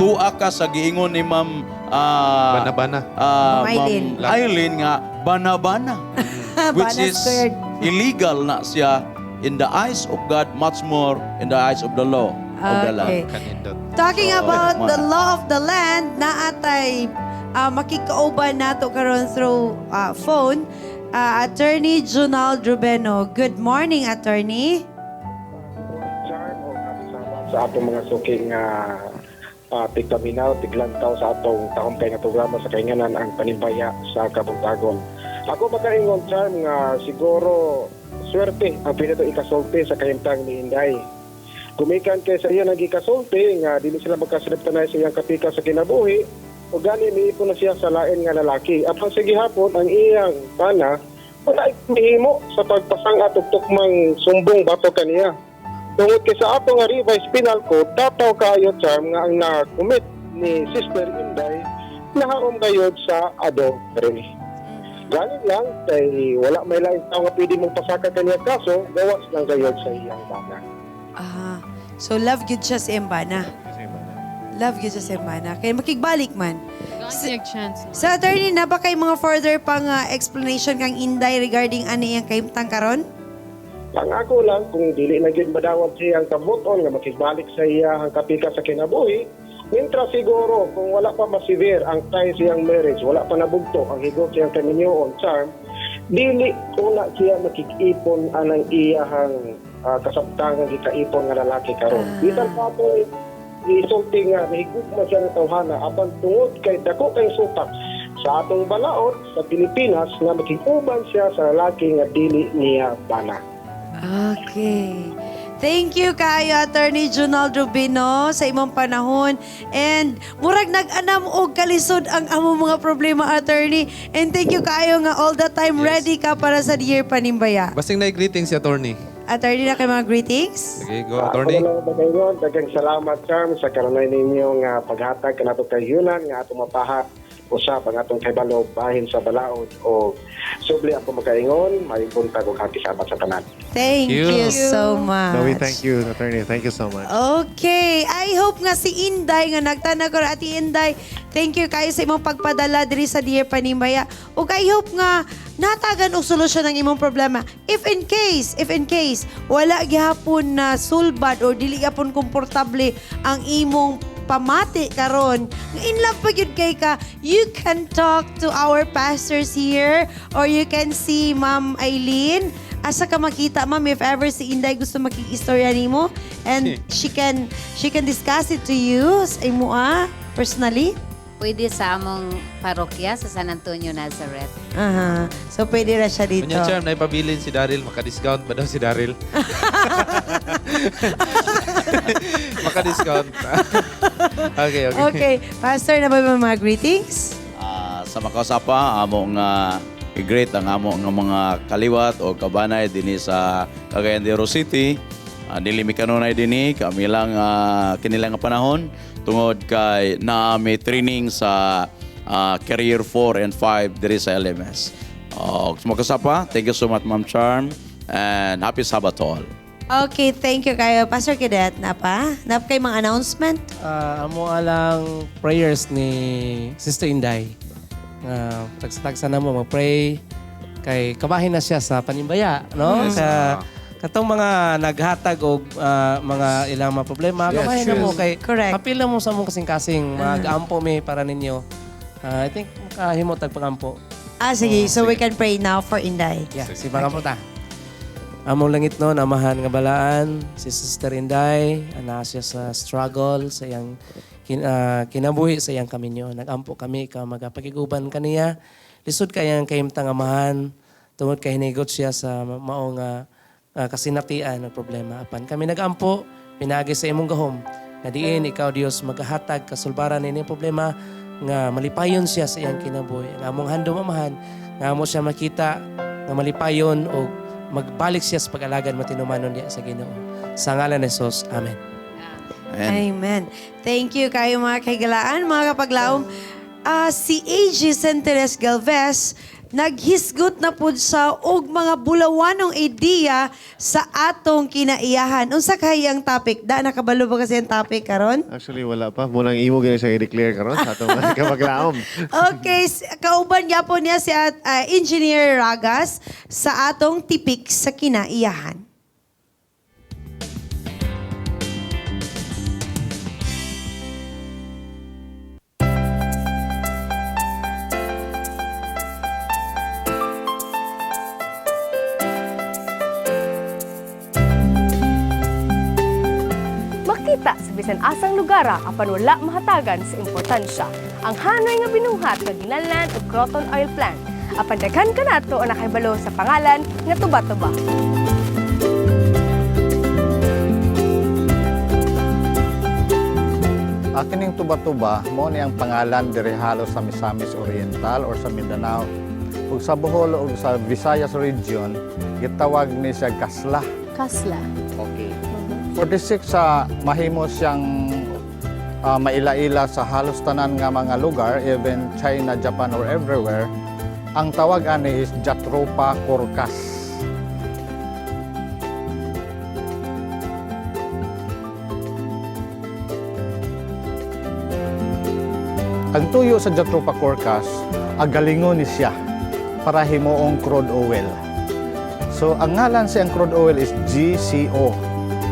Q: Tua ka sa giingon ni Ma'am
D: Bana-bana.
C: Ma'am Eileen.
Q: Ma'am Eileen nga bana-bana, which
C: Bana
Q: is
C: squared.
Q: illegal na siya in the eyes of God, much more in the eyes of the law of the land.
C: Okay. Talking
Q: So,
C: about the
Q: mana.
C: law of the land, naatay makikauban nato karon through phone, Attorney Junald Rubeno. Good morning, Attorney.
S: Sa atong mga suking tigpaminaw, tiglantaw sa atong taong kay nga programa sa kainganan, ang Panimbaya sa Kabuntagon. Ako makaingon, Charm, nga siguro swerte ang pinato ikasulti sa kahimtang ni Inday. Gumikan kay sa iya nagikasulti nga dili sila magkasinabtanay sa iyang kapika sa kinabuhi, o gani miipon na siya sa lain nga lalaki. Apan sa gihapon ang iyang bana wala mihimo sa pagpasang at tukmang sumbong bato kaniya. Tungod kay sa ato nga revised penal code, tataw kaayo, Charm, nga ang na-commit ni Sister Inday nahaom gayod sa adultery. Galing lang kay wala may laing tao nga pwede mong pasaka kaniya kaso, gawas lang gayod sa iyang bana.
C: Ah, so love gyud siya sa iyang bana. Love gyud siya sa iyang bana. Kaya makigbalik man.
B: Chance.
C: Sa attorney, na ba kay mga further pang explanation kang Inday regarding ano iyang kahimtang karon?
S: Ang ako lang, kung dili na gyud madawat siyang kabuton nga makigbalik sa iya ang kapika sa kinabuhi, mintra siguro kung wala pa masevere ang tie siyang marriage, wala pa nabugto ang higot siyang kaminyoon, Charm, dili una siya makig-ipon anang iyahang kasabtangang gikaipon nga lalaki karon. Bisan pa ato isulti nga nahigugma siya ng tawhana, apan tungod kay dako kay supak sa atong balaod sa Pilipinas nga makig-uban siya sa lalaki nga dili niya bana.
C: Okay. Thank you kayo, Attorney Junald Rubino, sa imong panahon. And murag nag-anam og kalisod ang among mga problema, Attorney. And thank you kayo nga all the time ready ka para sa Dear Panimbaya.
D: Basing na greetings si attorney.
C: Attorney, na kay mga greetings?
D: Sige, go, attorney.
S: Ako na lang magayon. Daghang salamat, Charm, sa kanunay ninyo nga paghatag kanato kay Yunan nga atong mapaha usab ang atong kahibalo bahin sa balaod o subli ako makaingon, maayong buntag ug happy Sabbath sa tanan.
C: Thank you so much.
A: So we thank you, Attorney. Thank you so much.
C: Okay. I hope nga si Inday nga nagtana ko Ate Inday. Thank you kayo sa imong pagpadala diri sa Dear Panimbaya. Ug I hope nga natagan og solusyon ang imong problema. If in case wala gihapon na sulbad or dili gihapon komportable ang imong pamati karon, in love pa gyud kay ka, you can talk to our pastors here or you can see Ma'am Eileen. Asa ka makita, ma'am, if ever si Inday gusto makikistorya nimo and she can discuss it to you sa imo personally?
K: Pwede sa among parokya sa San Antonio Nazareth.
C: Aha. So pwede na siya dito.
D: Unya, Charm, naipabilin si Daryl. Maka-discount ba daw si Daryl? Maka-discount. Okay.
C: Okay. Pastor, na ba may mga greetings?
Q: Sa makausapa, amo nga i-greet ang amo nga mga kaliwat o kabanay dinhi sa Cagayan de Oro City. Dili mi kanunay dinhi, kami lang kinilang nga panahon tungod kay naa mi training sa career 4 and 5 diri sa LMS. Uh, sa thank you so much, Ma'am Charm, and happy Sabbath to all.
C: Okay, thank you kayo. Pastor Cadet, napa? Napa kay mga announcement?
R: Amo alang prayers ni Sister Inday. Nga tagsa-tagsa na mo mag-pray Kay kabahin na siya sa panimbaya, no?
D: Yes.
R: Ka, katong mga naghatag og mga ilang mga problema, kabahin na mo kay kapil na mo sa mong kasing-kasing, mag-ampo mi para ninyo. I think makahimo tag pangampo.
C: Ah, sige. So we can pray now for Inday.
R: Yeah, si pangampo ta. Among langit no, amahan nga balaan, si Sister Inday, ana siya sa struggle, sa iyang kinabuhi sa iyang kaminyo. Nagampo kami, ikaw magapakiguban kaniya. Lisod kayang kahimtang amahan, tungod kay hinigot siya sa mao nga kasinatian ng problema. Apan kami nagampo, pinagi sa imong gahom, nga diin ikaw Dios magahatag kasulbaran ini problema nga malipayon siya sa iyang kinabuhi. Ang among handom amahan, nga amo siya makita nga malipayon o magbalik siya sa pag-alagad matinumanon niya sa Ginoo. Sa ngalan ni Jesus. Amen.
C: Amen. Thank you kayo mga kahigalaan, mga kapaglaom. Si AG Centenes Galvez, naghisgot na pud sa og mga bulawanong ideya sa atong kinaiyahan. Unsa kay ang topic? Da nakabalo ba kasi ang topic karon?
A: Actually, wala pa. Munang imo gina siya i-declare karon sa atong mga kapaglaom.
C: Okay, kauban gyapon niya si Engineer Ragas sa atong tipik sa kinaiyahan.
T: Makita sa bisan asang lugar apan wala mahatagan sa importansya. Ang hanoy nga binuhat nga ginalan og Croton Oil Plant. Apan daghan kanato ang nakahibalo sa pangalan nga Tuba-Tuba.
U: Kining tuba-tuba, mo ni ang pangalan diri halos sa Misamis Oriental or sa Mindanao. Ug sa Bohol ug sa Visayas region, gitawag ni siya kasla.
E: Kasla.
U: Okay. 46 sa mahimo siyang maila-ila sa halos tanan nga mga lugar, even China, Japan or everywhere. Ang tawag ani is Jatropha curcas. Ang tuyo sa Jatropha curcas, agalingon ni siya para himuong crude oil. So ang ngalan siyang crude oil is GCO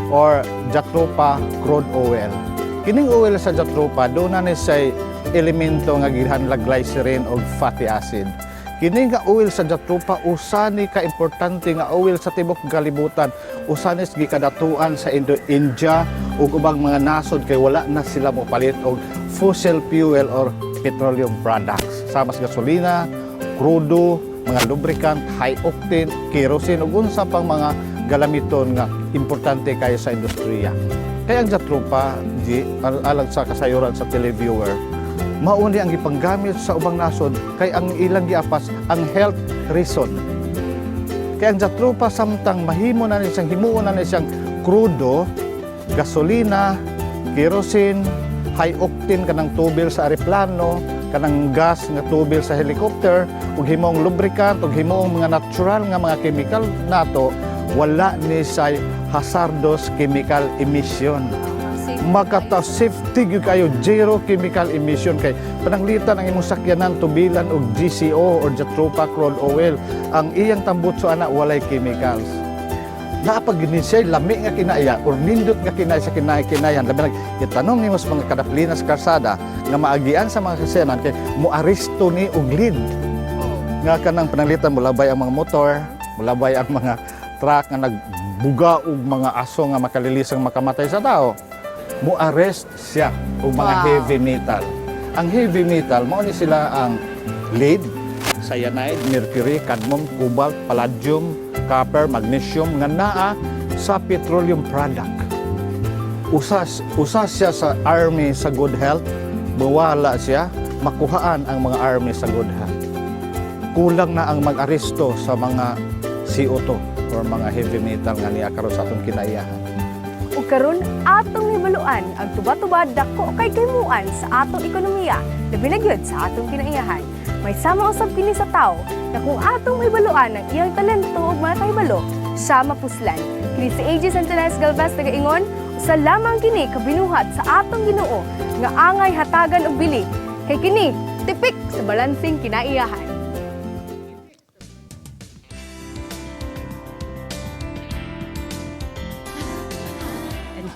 U: or Jatropha crude oil. Kining oil sa Jatropha, doon na ni siya elemento nga gihanlag glycerin o fatty acid. Kini nga oil sa Jatropha, usa ni ka-importante nga oil sa tibok kalibutan. Usa ni gikadatuan sa India ug ubang mga nasod kay wala na sila mopalit og fossil fuel or petroleum products. Sama sa gasolina, krudo, mga lubricant, high octane, kerosene ug unsa pang mga galamiton nga importante kayo sa industriya. Kaya ang Jatropha, G, alang sa kasayuran sa televiewer, mauni ang gipanggamit sa ubang nasod kay ang ilang giapas ang health reason. Kaya ang Jatropha samtang mahimo na ni siyang himuon na ni siyang krudo, gasolina, kerosene, high octane kanang tubil sa aeroplano, kanang gas nga tubil sa helicopter, ug himong lubricant, ug himong mga natural nga mga chemical nato, wala ni say hazardous chemical emission. Makata safety gyud kayo, zero chemical emission kay pananglitan ang imong sakyanan tubilan og GCO or Jatropha crude oil. Ang iyang tambutso ana walay chemicals. Naapag gini siya lami nga kinaya or nindot nga kinaya sa kinay-kinayan. Labi nag itanom nimo sa mga kadaplina sa karsada nga maagian sa mga kasyanan kay moaresto ni og lead. Nga kanang pananglitan mulabay ang mga motor, mulabay ang mga truck nga nagbuga og mga aso nga makalilisang makamatay sa tao. Mo-arrest siya og mga heavy metal. Ang heavy metal mao ni sila ang lead, cyanide, mercury, cadmium, cobalt, palladium, copper, magnesium nga naa sa petroleum product. Usa siya sa army sa good health, mawala siya, makuhaan ang mga army sa good health. Kulang na ang mag-aresto sa mga CO2 or mga heavy metal nga niya karon sa atong kinaiyahan.
T: Ug karon atong hibaluan ang tuba-tuba dako kay kaymuan sa atong ekonomiya, labi na gyud sa atong kinaiyahan. May sama usab kini sa tawo na kung atong hibaluan ang iyang talento ug mga kahibalo, siya mapuslan. Kini si AJ Santinas Galvez nagaingon, usa lamang kini kabinuhat sa atong Ginoo nga angay hatagan og bili. Kay kini tipik sa balansing kinaiyahan.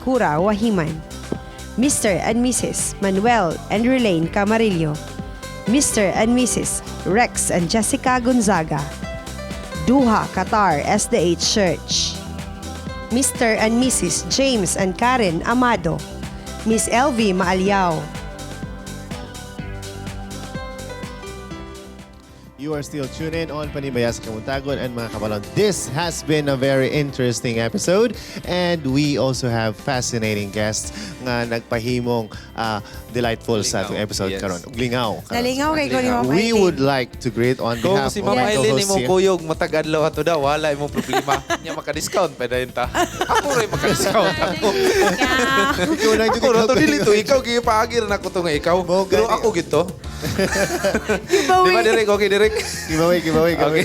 C: Sakura Wahiman, Mr. and Mrs. Manuel and Relaine Camarillo, Mr. and Mrs. Rex and Jessica Gonzaga, Duha, Qatar SDH Church, Mr. and Mrs. James and Karen Amado, Miss LV Maaliao.
A: You are still tuned in on Panimbaya sa Kabuntagon and mga kabalon. This has been a very interesting episode and we also have fascinating guests nga nagpahimong delightful sa atong episode karon. Ug lingaw karon.
C: Nalingaw kay ko ni Ma'am
A: We
C: Eileen.
A: would like to greet on
D: Kung
A: behalf
D: si
A: of
D: Ma'am
A: my
D: Eileen
A: co-hosts
D: imong
A: here.
D: kuyog matag adlaw ato daw wala imong problema. Nya maka-discount pa dayon ta. Ako ray maka-discount ako.
A: Ikaw lang
D: Ako ra to dili to ikaw gipaagir na ko to nga ikaw. Pero ako gito. Di ba direk okay direk?
A: Giveaway, giveaway, giveaway.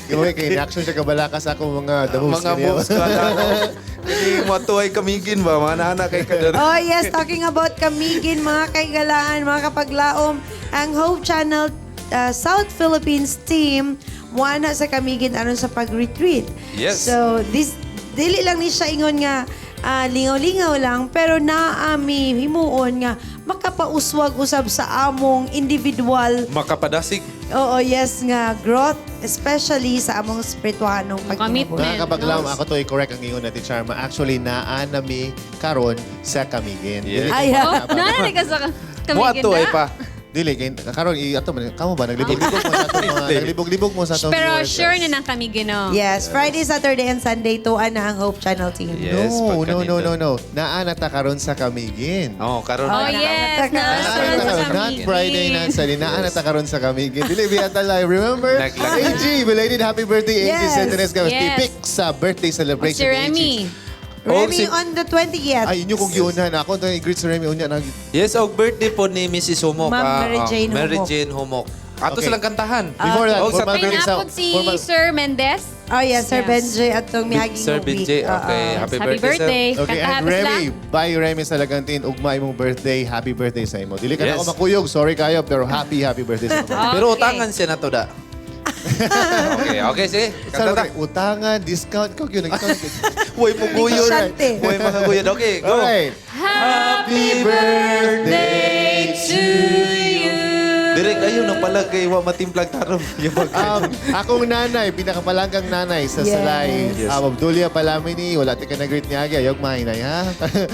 A: Giveaway kay reaction siya kabalaka sa akong mga the moves.
D: Mga
A: kaniya.
D: moves ka na. Kani matuay kamigin ba mga anak kay kadar.
C: Oh yes, talking about Camiguin, mga kaigalaan, mga kapaglaom, ang Hope Channel South Philippines team muana sa Camiguin aron sa pag-retreat.
D: Yes.
C: So this dili lang ni siya ingon nga lingaw-lingaw lang pero naami himuon nga makapauswag usab sa among individual.
D: Makapadasig.
C: Oo, yes nga growth, especially sa among spirituanong pagkinabuhi.
A: Mga kapaglaom, ako to i-correct ang ingon natin, Charma. Actually, naa nami karon sa Camiguin.
D: Yes.
A: Dili
B: Ay,
A: ko
B: oh,
A: makabalo.
B: naa ka sa Camiguin
D: Muadto ay
B: na?
D: pa.
A: Dili, kay karon i ato man kamo ba naglibog-libog mo sa atong mga naglibog-libog mo sa atong
B: Pero
A: viewers.
B: sure na ng Camiguin, no?
C: Yes, Friday, Saturday, and Sunday tuan na ang Hope Channel team.
A: No, no, no, no, no. Naa na ta karon sa Camiguin.
D: Oh, karon.
B: Oh, yes. Naa
A: Naa
B: sa
A: na ta karon. Not
B: Camiguin.
A: Friday, not Sunday. Naa na ta karon sa Camiguin. Dili biya live. Remember? AG, belated happy birthday, AG
C: Yes.
A: Sentinels.
B: Yes.
A: Tipik sa birthday celebration
B: Si
A: ni AG.
B: Remy.
C: Remy on the 20th.
A: Ay, inyo kong giunahan ako. Ito yung greet si Remy. Unya na.
D: Yes, og birthday po ni Mrs. Humok.
C: Ma'am Mary Jane
D: Mary
C: Humok.
D: Jane Humok. Ato
A: Okay.
D: silang kantahan.
A: Before that,
D: Og sa
A: formal
B: May
A: greeting sa...
B: napod si
A: formal-
B: Sir Mendez.
C: Oh yes, Sir
B: Yes.
C: Benjay at tong miaging
D: Sir
C: week.
D: Benjay, okay.
C: Oo.
D: Happy
B: Happy
D: birthday, sir.
B: birthday.
A: Okay,
B: Kantahan
A: and
B: pa sila.
A: Remy, bye Remy sa Lagantin. Ugma imong birthday. Happy birthday sa imo. Dili ka na
D: Yes.
A: ako makuyog. Sorry kayo, pero happy, happy birthday sa imo.
D: Pero utangan siya na to da. Okay, okay, sige.
A: Saan
D: Kanta ta.
A: ba kayo? Utangan, discount. Ikaw yun. Ikaw yun.
D: Uy, puguyod.
C: Negosyante.
D: Uy, mga guyod. Okay, go.
A: Alright.
B: Happy birthday to you.
D: Direk, ayun, ang pala kay wa matimplag tarong. Yung pag-
A: Akong nanay, pinakapalanggang nanay sa
C: Yes.
A: Salay.
D: Yes.
A: Abdulia Palamini, wala ti ka na-greet niya agi. Ayog mahinay, ha?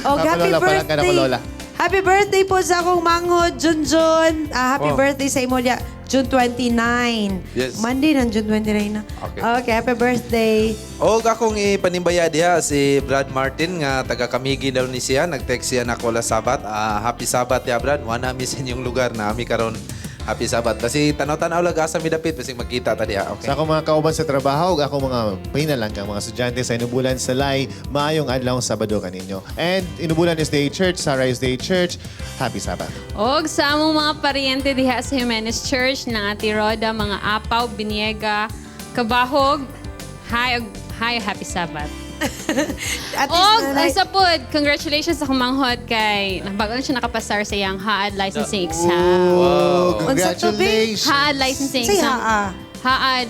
C: Oh, happy
A: Lola, palangga na ko,
C: birthday.
A: Lola.
C: Happy birthday po sa akong manghod, Junjun. Ah, happy
D: Oh.
C: birthday sa imo diya, June 29.
D: Yes.
C: Monday ng June 29 na.
D: Okay.
C: Okay, happy birthday.
D: Og akong ipanimbaya diha si Brad Martin nga taga Camiguin daw ni siya, nag-text siya nako la Sabat. Ah, happy Sabat ya Brad. Wa na mi sa inyong lugar na ami karon. Happy Sabat. Kasi tanaw-tanaw lang asa mi dapit basig magkita ta diha. Okay.
A: Sa akong mga kauban sa trabaho, ug akong mga pinalanggang mga estudyante sa Inubulan Salay, maayong adlaw Sabado kaninyo. And Inubulan SDA Church, Sarai SDA Church, happy Sabbath.
B: Og sa among mga paryente diha sa Jimenez Church ng Ate Roda, mga Apaw, Biniega, Kabahog, hi, hi, happy Sabbath.
C: At least,
B: Og
C: nanay-
B: sa pod, congratulations sa kumanghod kay bago na siya nakapasar sa iyang HAAD licensing exam.
A: Oh, congratulations!
B: HAAD licensing
C: Say
B: exam.
C: haa.
B: HAAD,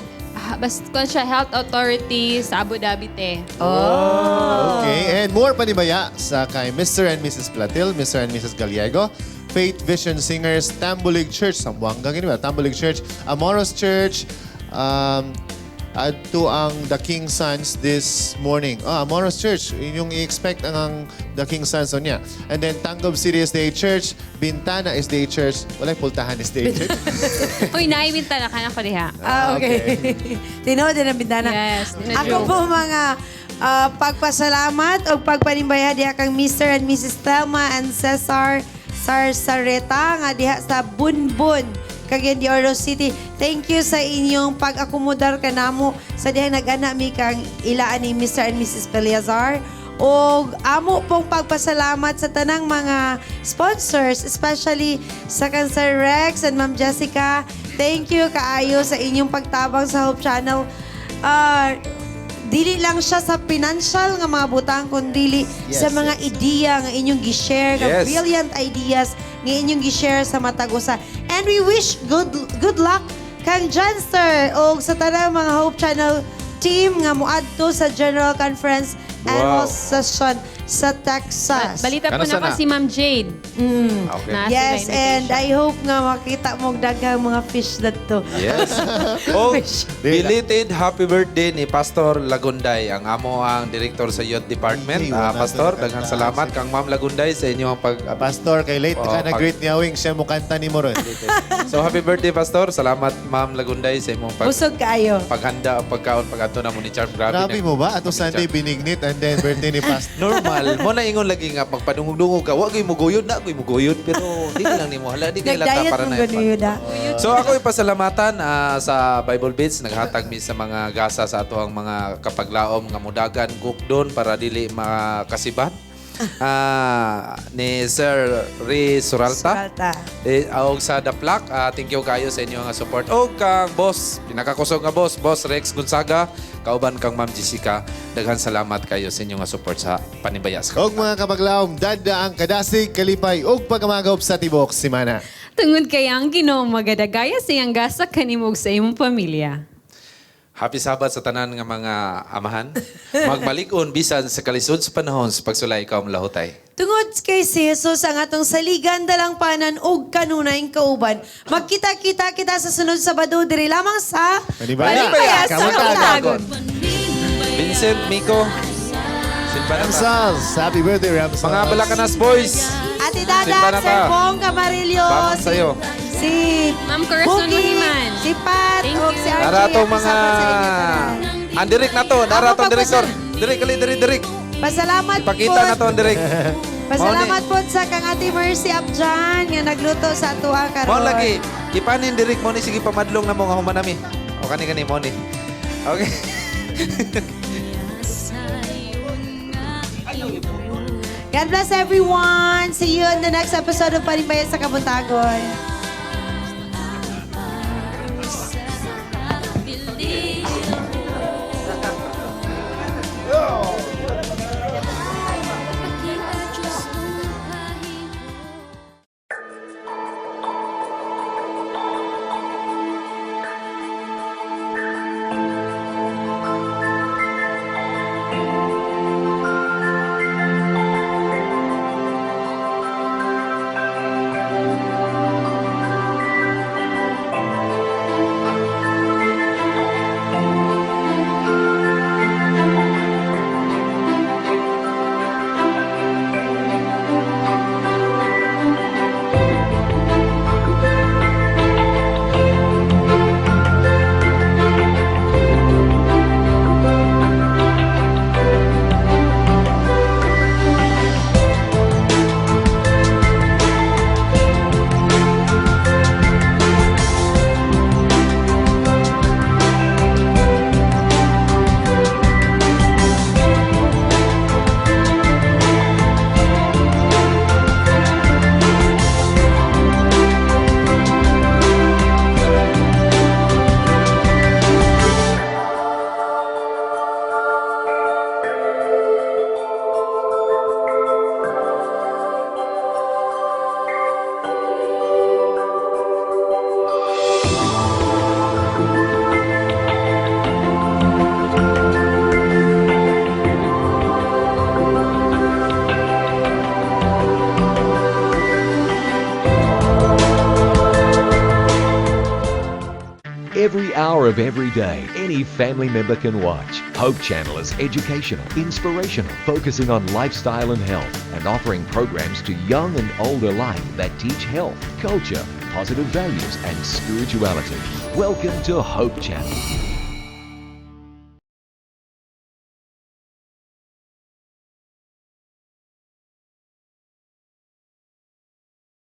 B: basta kung siya Health Authority sa Abu Dhabi te.
C: Oh.
A: Okay, and more panibaya sa kay Mr. and Mrs. Platil, Mr. and Mrs. Gallego, Faith Vision Singers, Tambulig Church, Sambuanga, ganun ba? Tambulig Church, Amoros Church, adto ang The King's Sons this morning. Ah, Amoros Church, yun yung i-expect ang The King's Sons niya. And then Tanggob City SDA Church, Bintana SDA Church, walay Pultahan SDA Church.
B: Uy, naibinta na ka na ko diha.
C: Ah, okay. Tinuod din ang bintana.
B: Yes,
C: Ako po mga pagpasalamat o pagpanimbaya diha kang Mr. and Mrs. Thelma and Cesar Sarsareta nga diha sa Bunbun, Cagayan de Oro City. Thank you sa inyong pag-akomodar kanamo sa diha nag-ana mi kang ilaan ni Mr. and Mrs. Peliazar. Og amo pong pagpasalamat sa tanang mga sponsors, especially sa kan Sir Rex and Ma'am Jessica. Thank you kaayo sa inyong pagtabang sa Hope Channel. Dili lang siya sa financial nga mga butang kundi sa mga ideya nga inyong gi-share, nga brilliant ideas nga inyong gi-share sa matag usa. And we wish good good luck kang Janster og sa tanang mga Hope Channel team nga moadto sa General Conference annual session sa Texas.
B: Balita po na ko si Ma'am Jade.
D: Okay.
B: Naa sila
C: Yes, and
B: invitation.
C: I hope nga makita mo daghang mga fish dadto.
D: Yes. Oh, belated happy birthday ni Pastor Lagunday, ang amo ang director sa youth department.
A: Hindi,
D: Ah,
A: wala
D: Pastor,
A: na
D: daghang salamat kang Ma'am Lagunday sa inyong pag
A: Pastor, kay late
D: Oo,
A: ka na great niya wing siya mo kanta ni mo ron.
D: So happy birthday, Pastor. Salamat Ma'am Lagunday sa imong pag
C: Busog kaayo.
D: paghanda o pagkaon pag-adto na mo ni Charm. Grabe.
A: Grabe mo ba? Ato Sunday binignit and then birthday ni Pastor.
D: Normal. Mo na ingon lagi nga magpadungog-dungog ka. Wa koy muguyod na koy muguyod pero di lang nimo hala di kay lata
C: Nag-diet
D: para
C: mo
D: na.
C: gano'n ah.
D: So ako ipasalamatan sa Bible Beats naghatag mi sa mga gasa sa ato ang mga kapaglaom nga mudagan gukdon para dili makasibat. Ni Sir Ray Suralta.
C: Suralta.
D: Eh, og sa The Plaque, thank you kayo sa inyong support. Og kang boss, pinakakusog nga boss, Boss Rex Gonzaga, kauban kang Ma'am Jessica, daghan salamat kayo sa inyong support sa Panibaya sa
A: Og mga kapaglaom, dada ang kadasig, kalipay ug pagkamagop sa tibok simana.
B: Tungod kay ang Ginoo magadagaya sa iyang gasa kanimog sa imong pamilya.
D: Happy Sabbath sa tanan nga mga amahan. Magmalig-on bisan sa kalisod sa panahon sa pagsulay ikaw malahutay.
C: Tungod kay si Jesus ang atong saligan, dalangpanan ug kanunayng kauban. Magkita-kita kita sa sunod Sabado diri lamang sa
A: Panibaya.
C: Panibaya sa
D: Kabuntagon.
C: Kabuntagon.
D: Vincent, Miko, Simba na ta.
A: Ramsals, happy birthday Ramsals.
D: Mga Balakanas boys.
C: Ate
D: Simba
C: Dada,
D: na
C: Sir
D: ta.
C: Bong Camarillo,
D: Bangon
C: si,
D: sa'yo.
C: si
B: Ma'am Corazon
C: Buki,
B: Muhiman.
C: si Pat,
B: Thank
C: ug
B: you.
C: si RJ.
D: Nara tong
C: Happy
D: mga
C: Sabbath sa inyo tanan.
D: Ang direk na to, nara tong direktor. Direk kali, direk, direk.
C: Pasalamat
D: Ipakita
C: po.
D: na to ang direk.
C: Pasalamat po sa kang Ate Mercy Abjan nga nagluto sa atuwa karon.
D: Mao lagi, ipanin direk mo ni sige pamadlong na mo nga human nami. O kani kani mo ni. Okay.
C: God bless everyone. See you in the next episode of Panibaya sa Kabuntagon.
F: Every hour of every day, any family member can watch. Hope Channel is educational, inspirational, focusing on lifestyle and health, and offering programs to young and old alike that teach health, culture, positive values, and spirituality. Welcome to Hope Channel.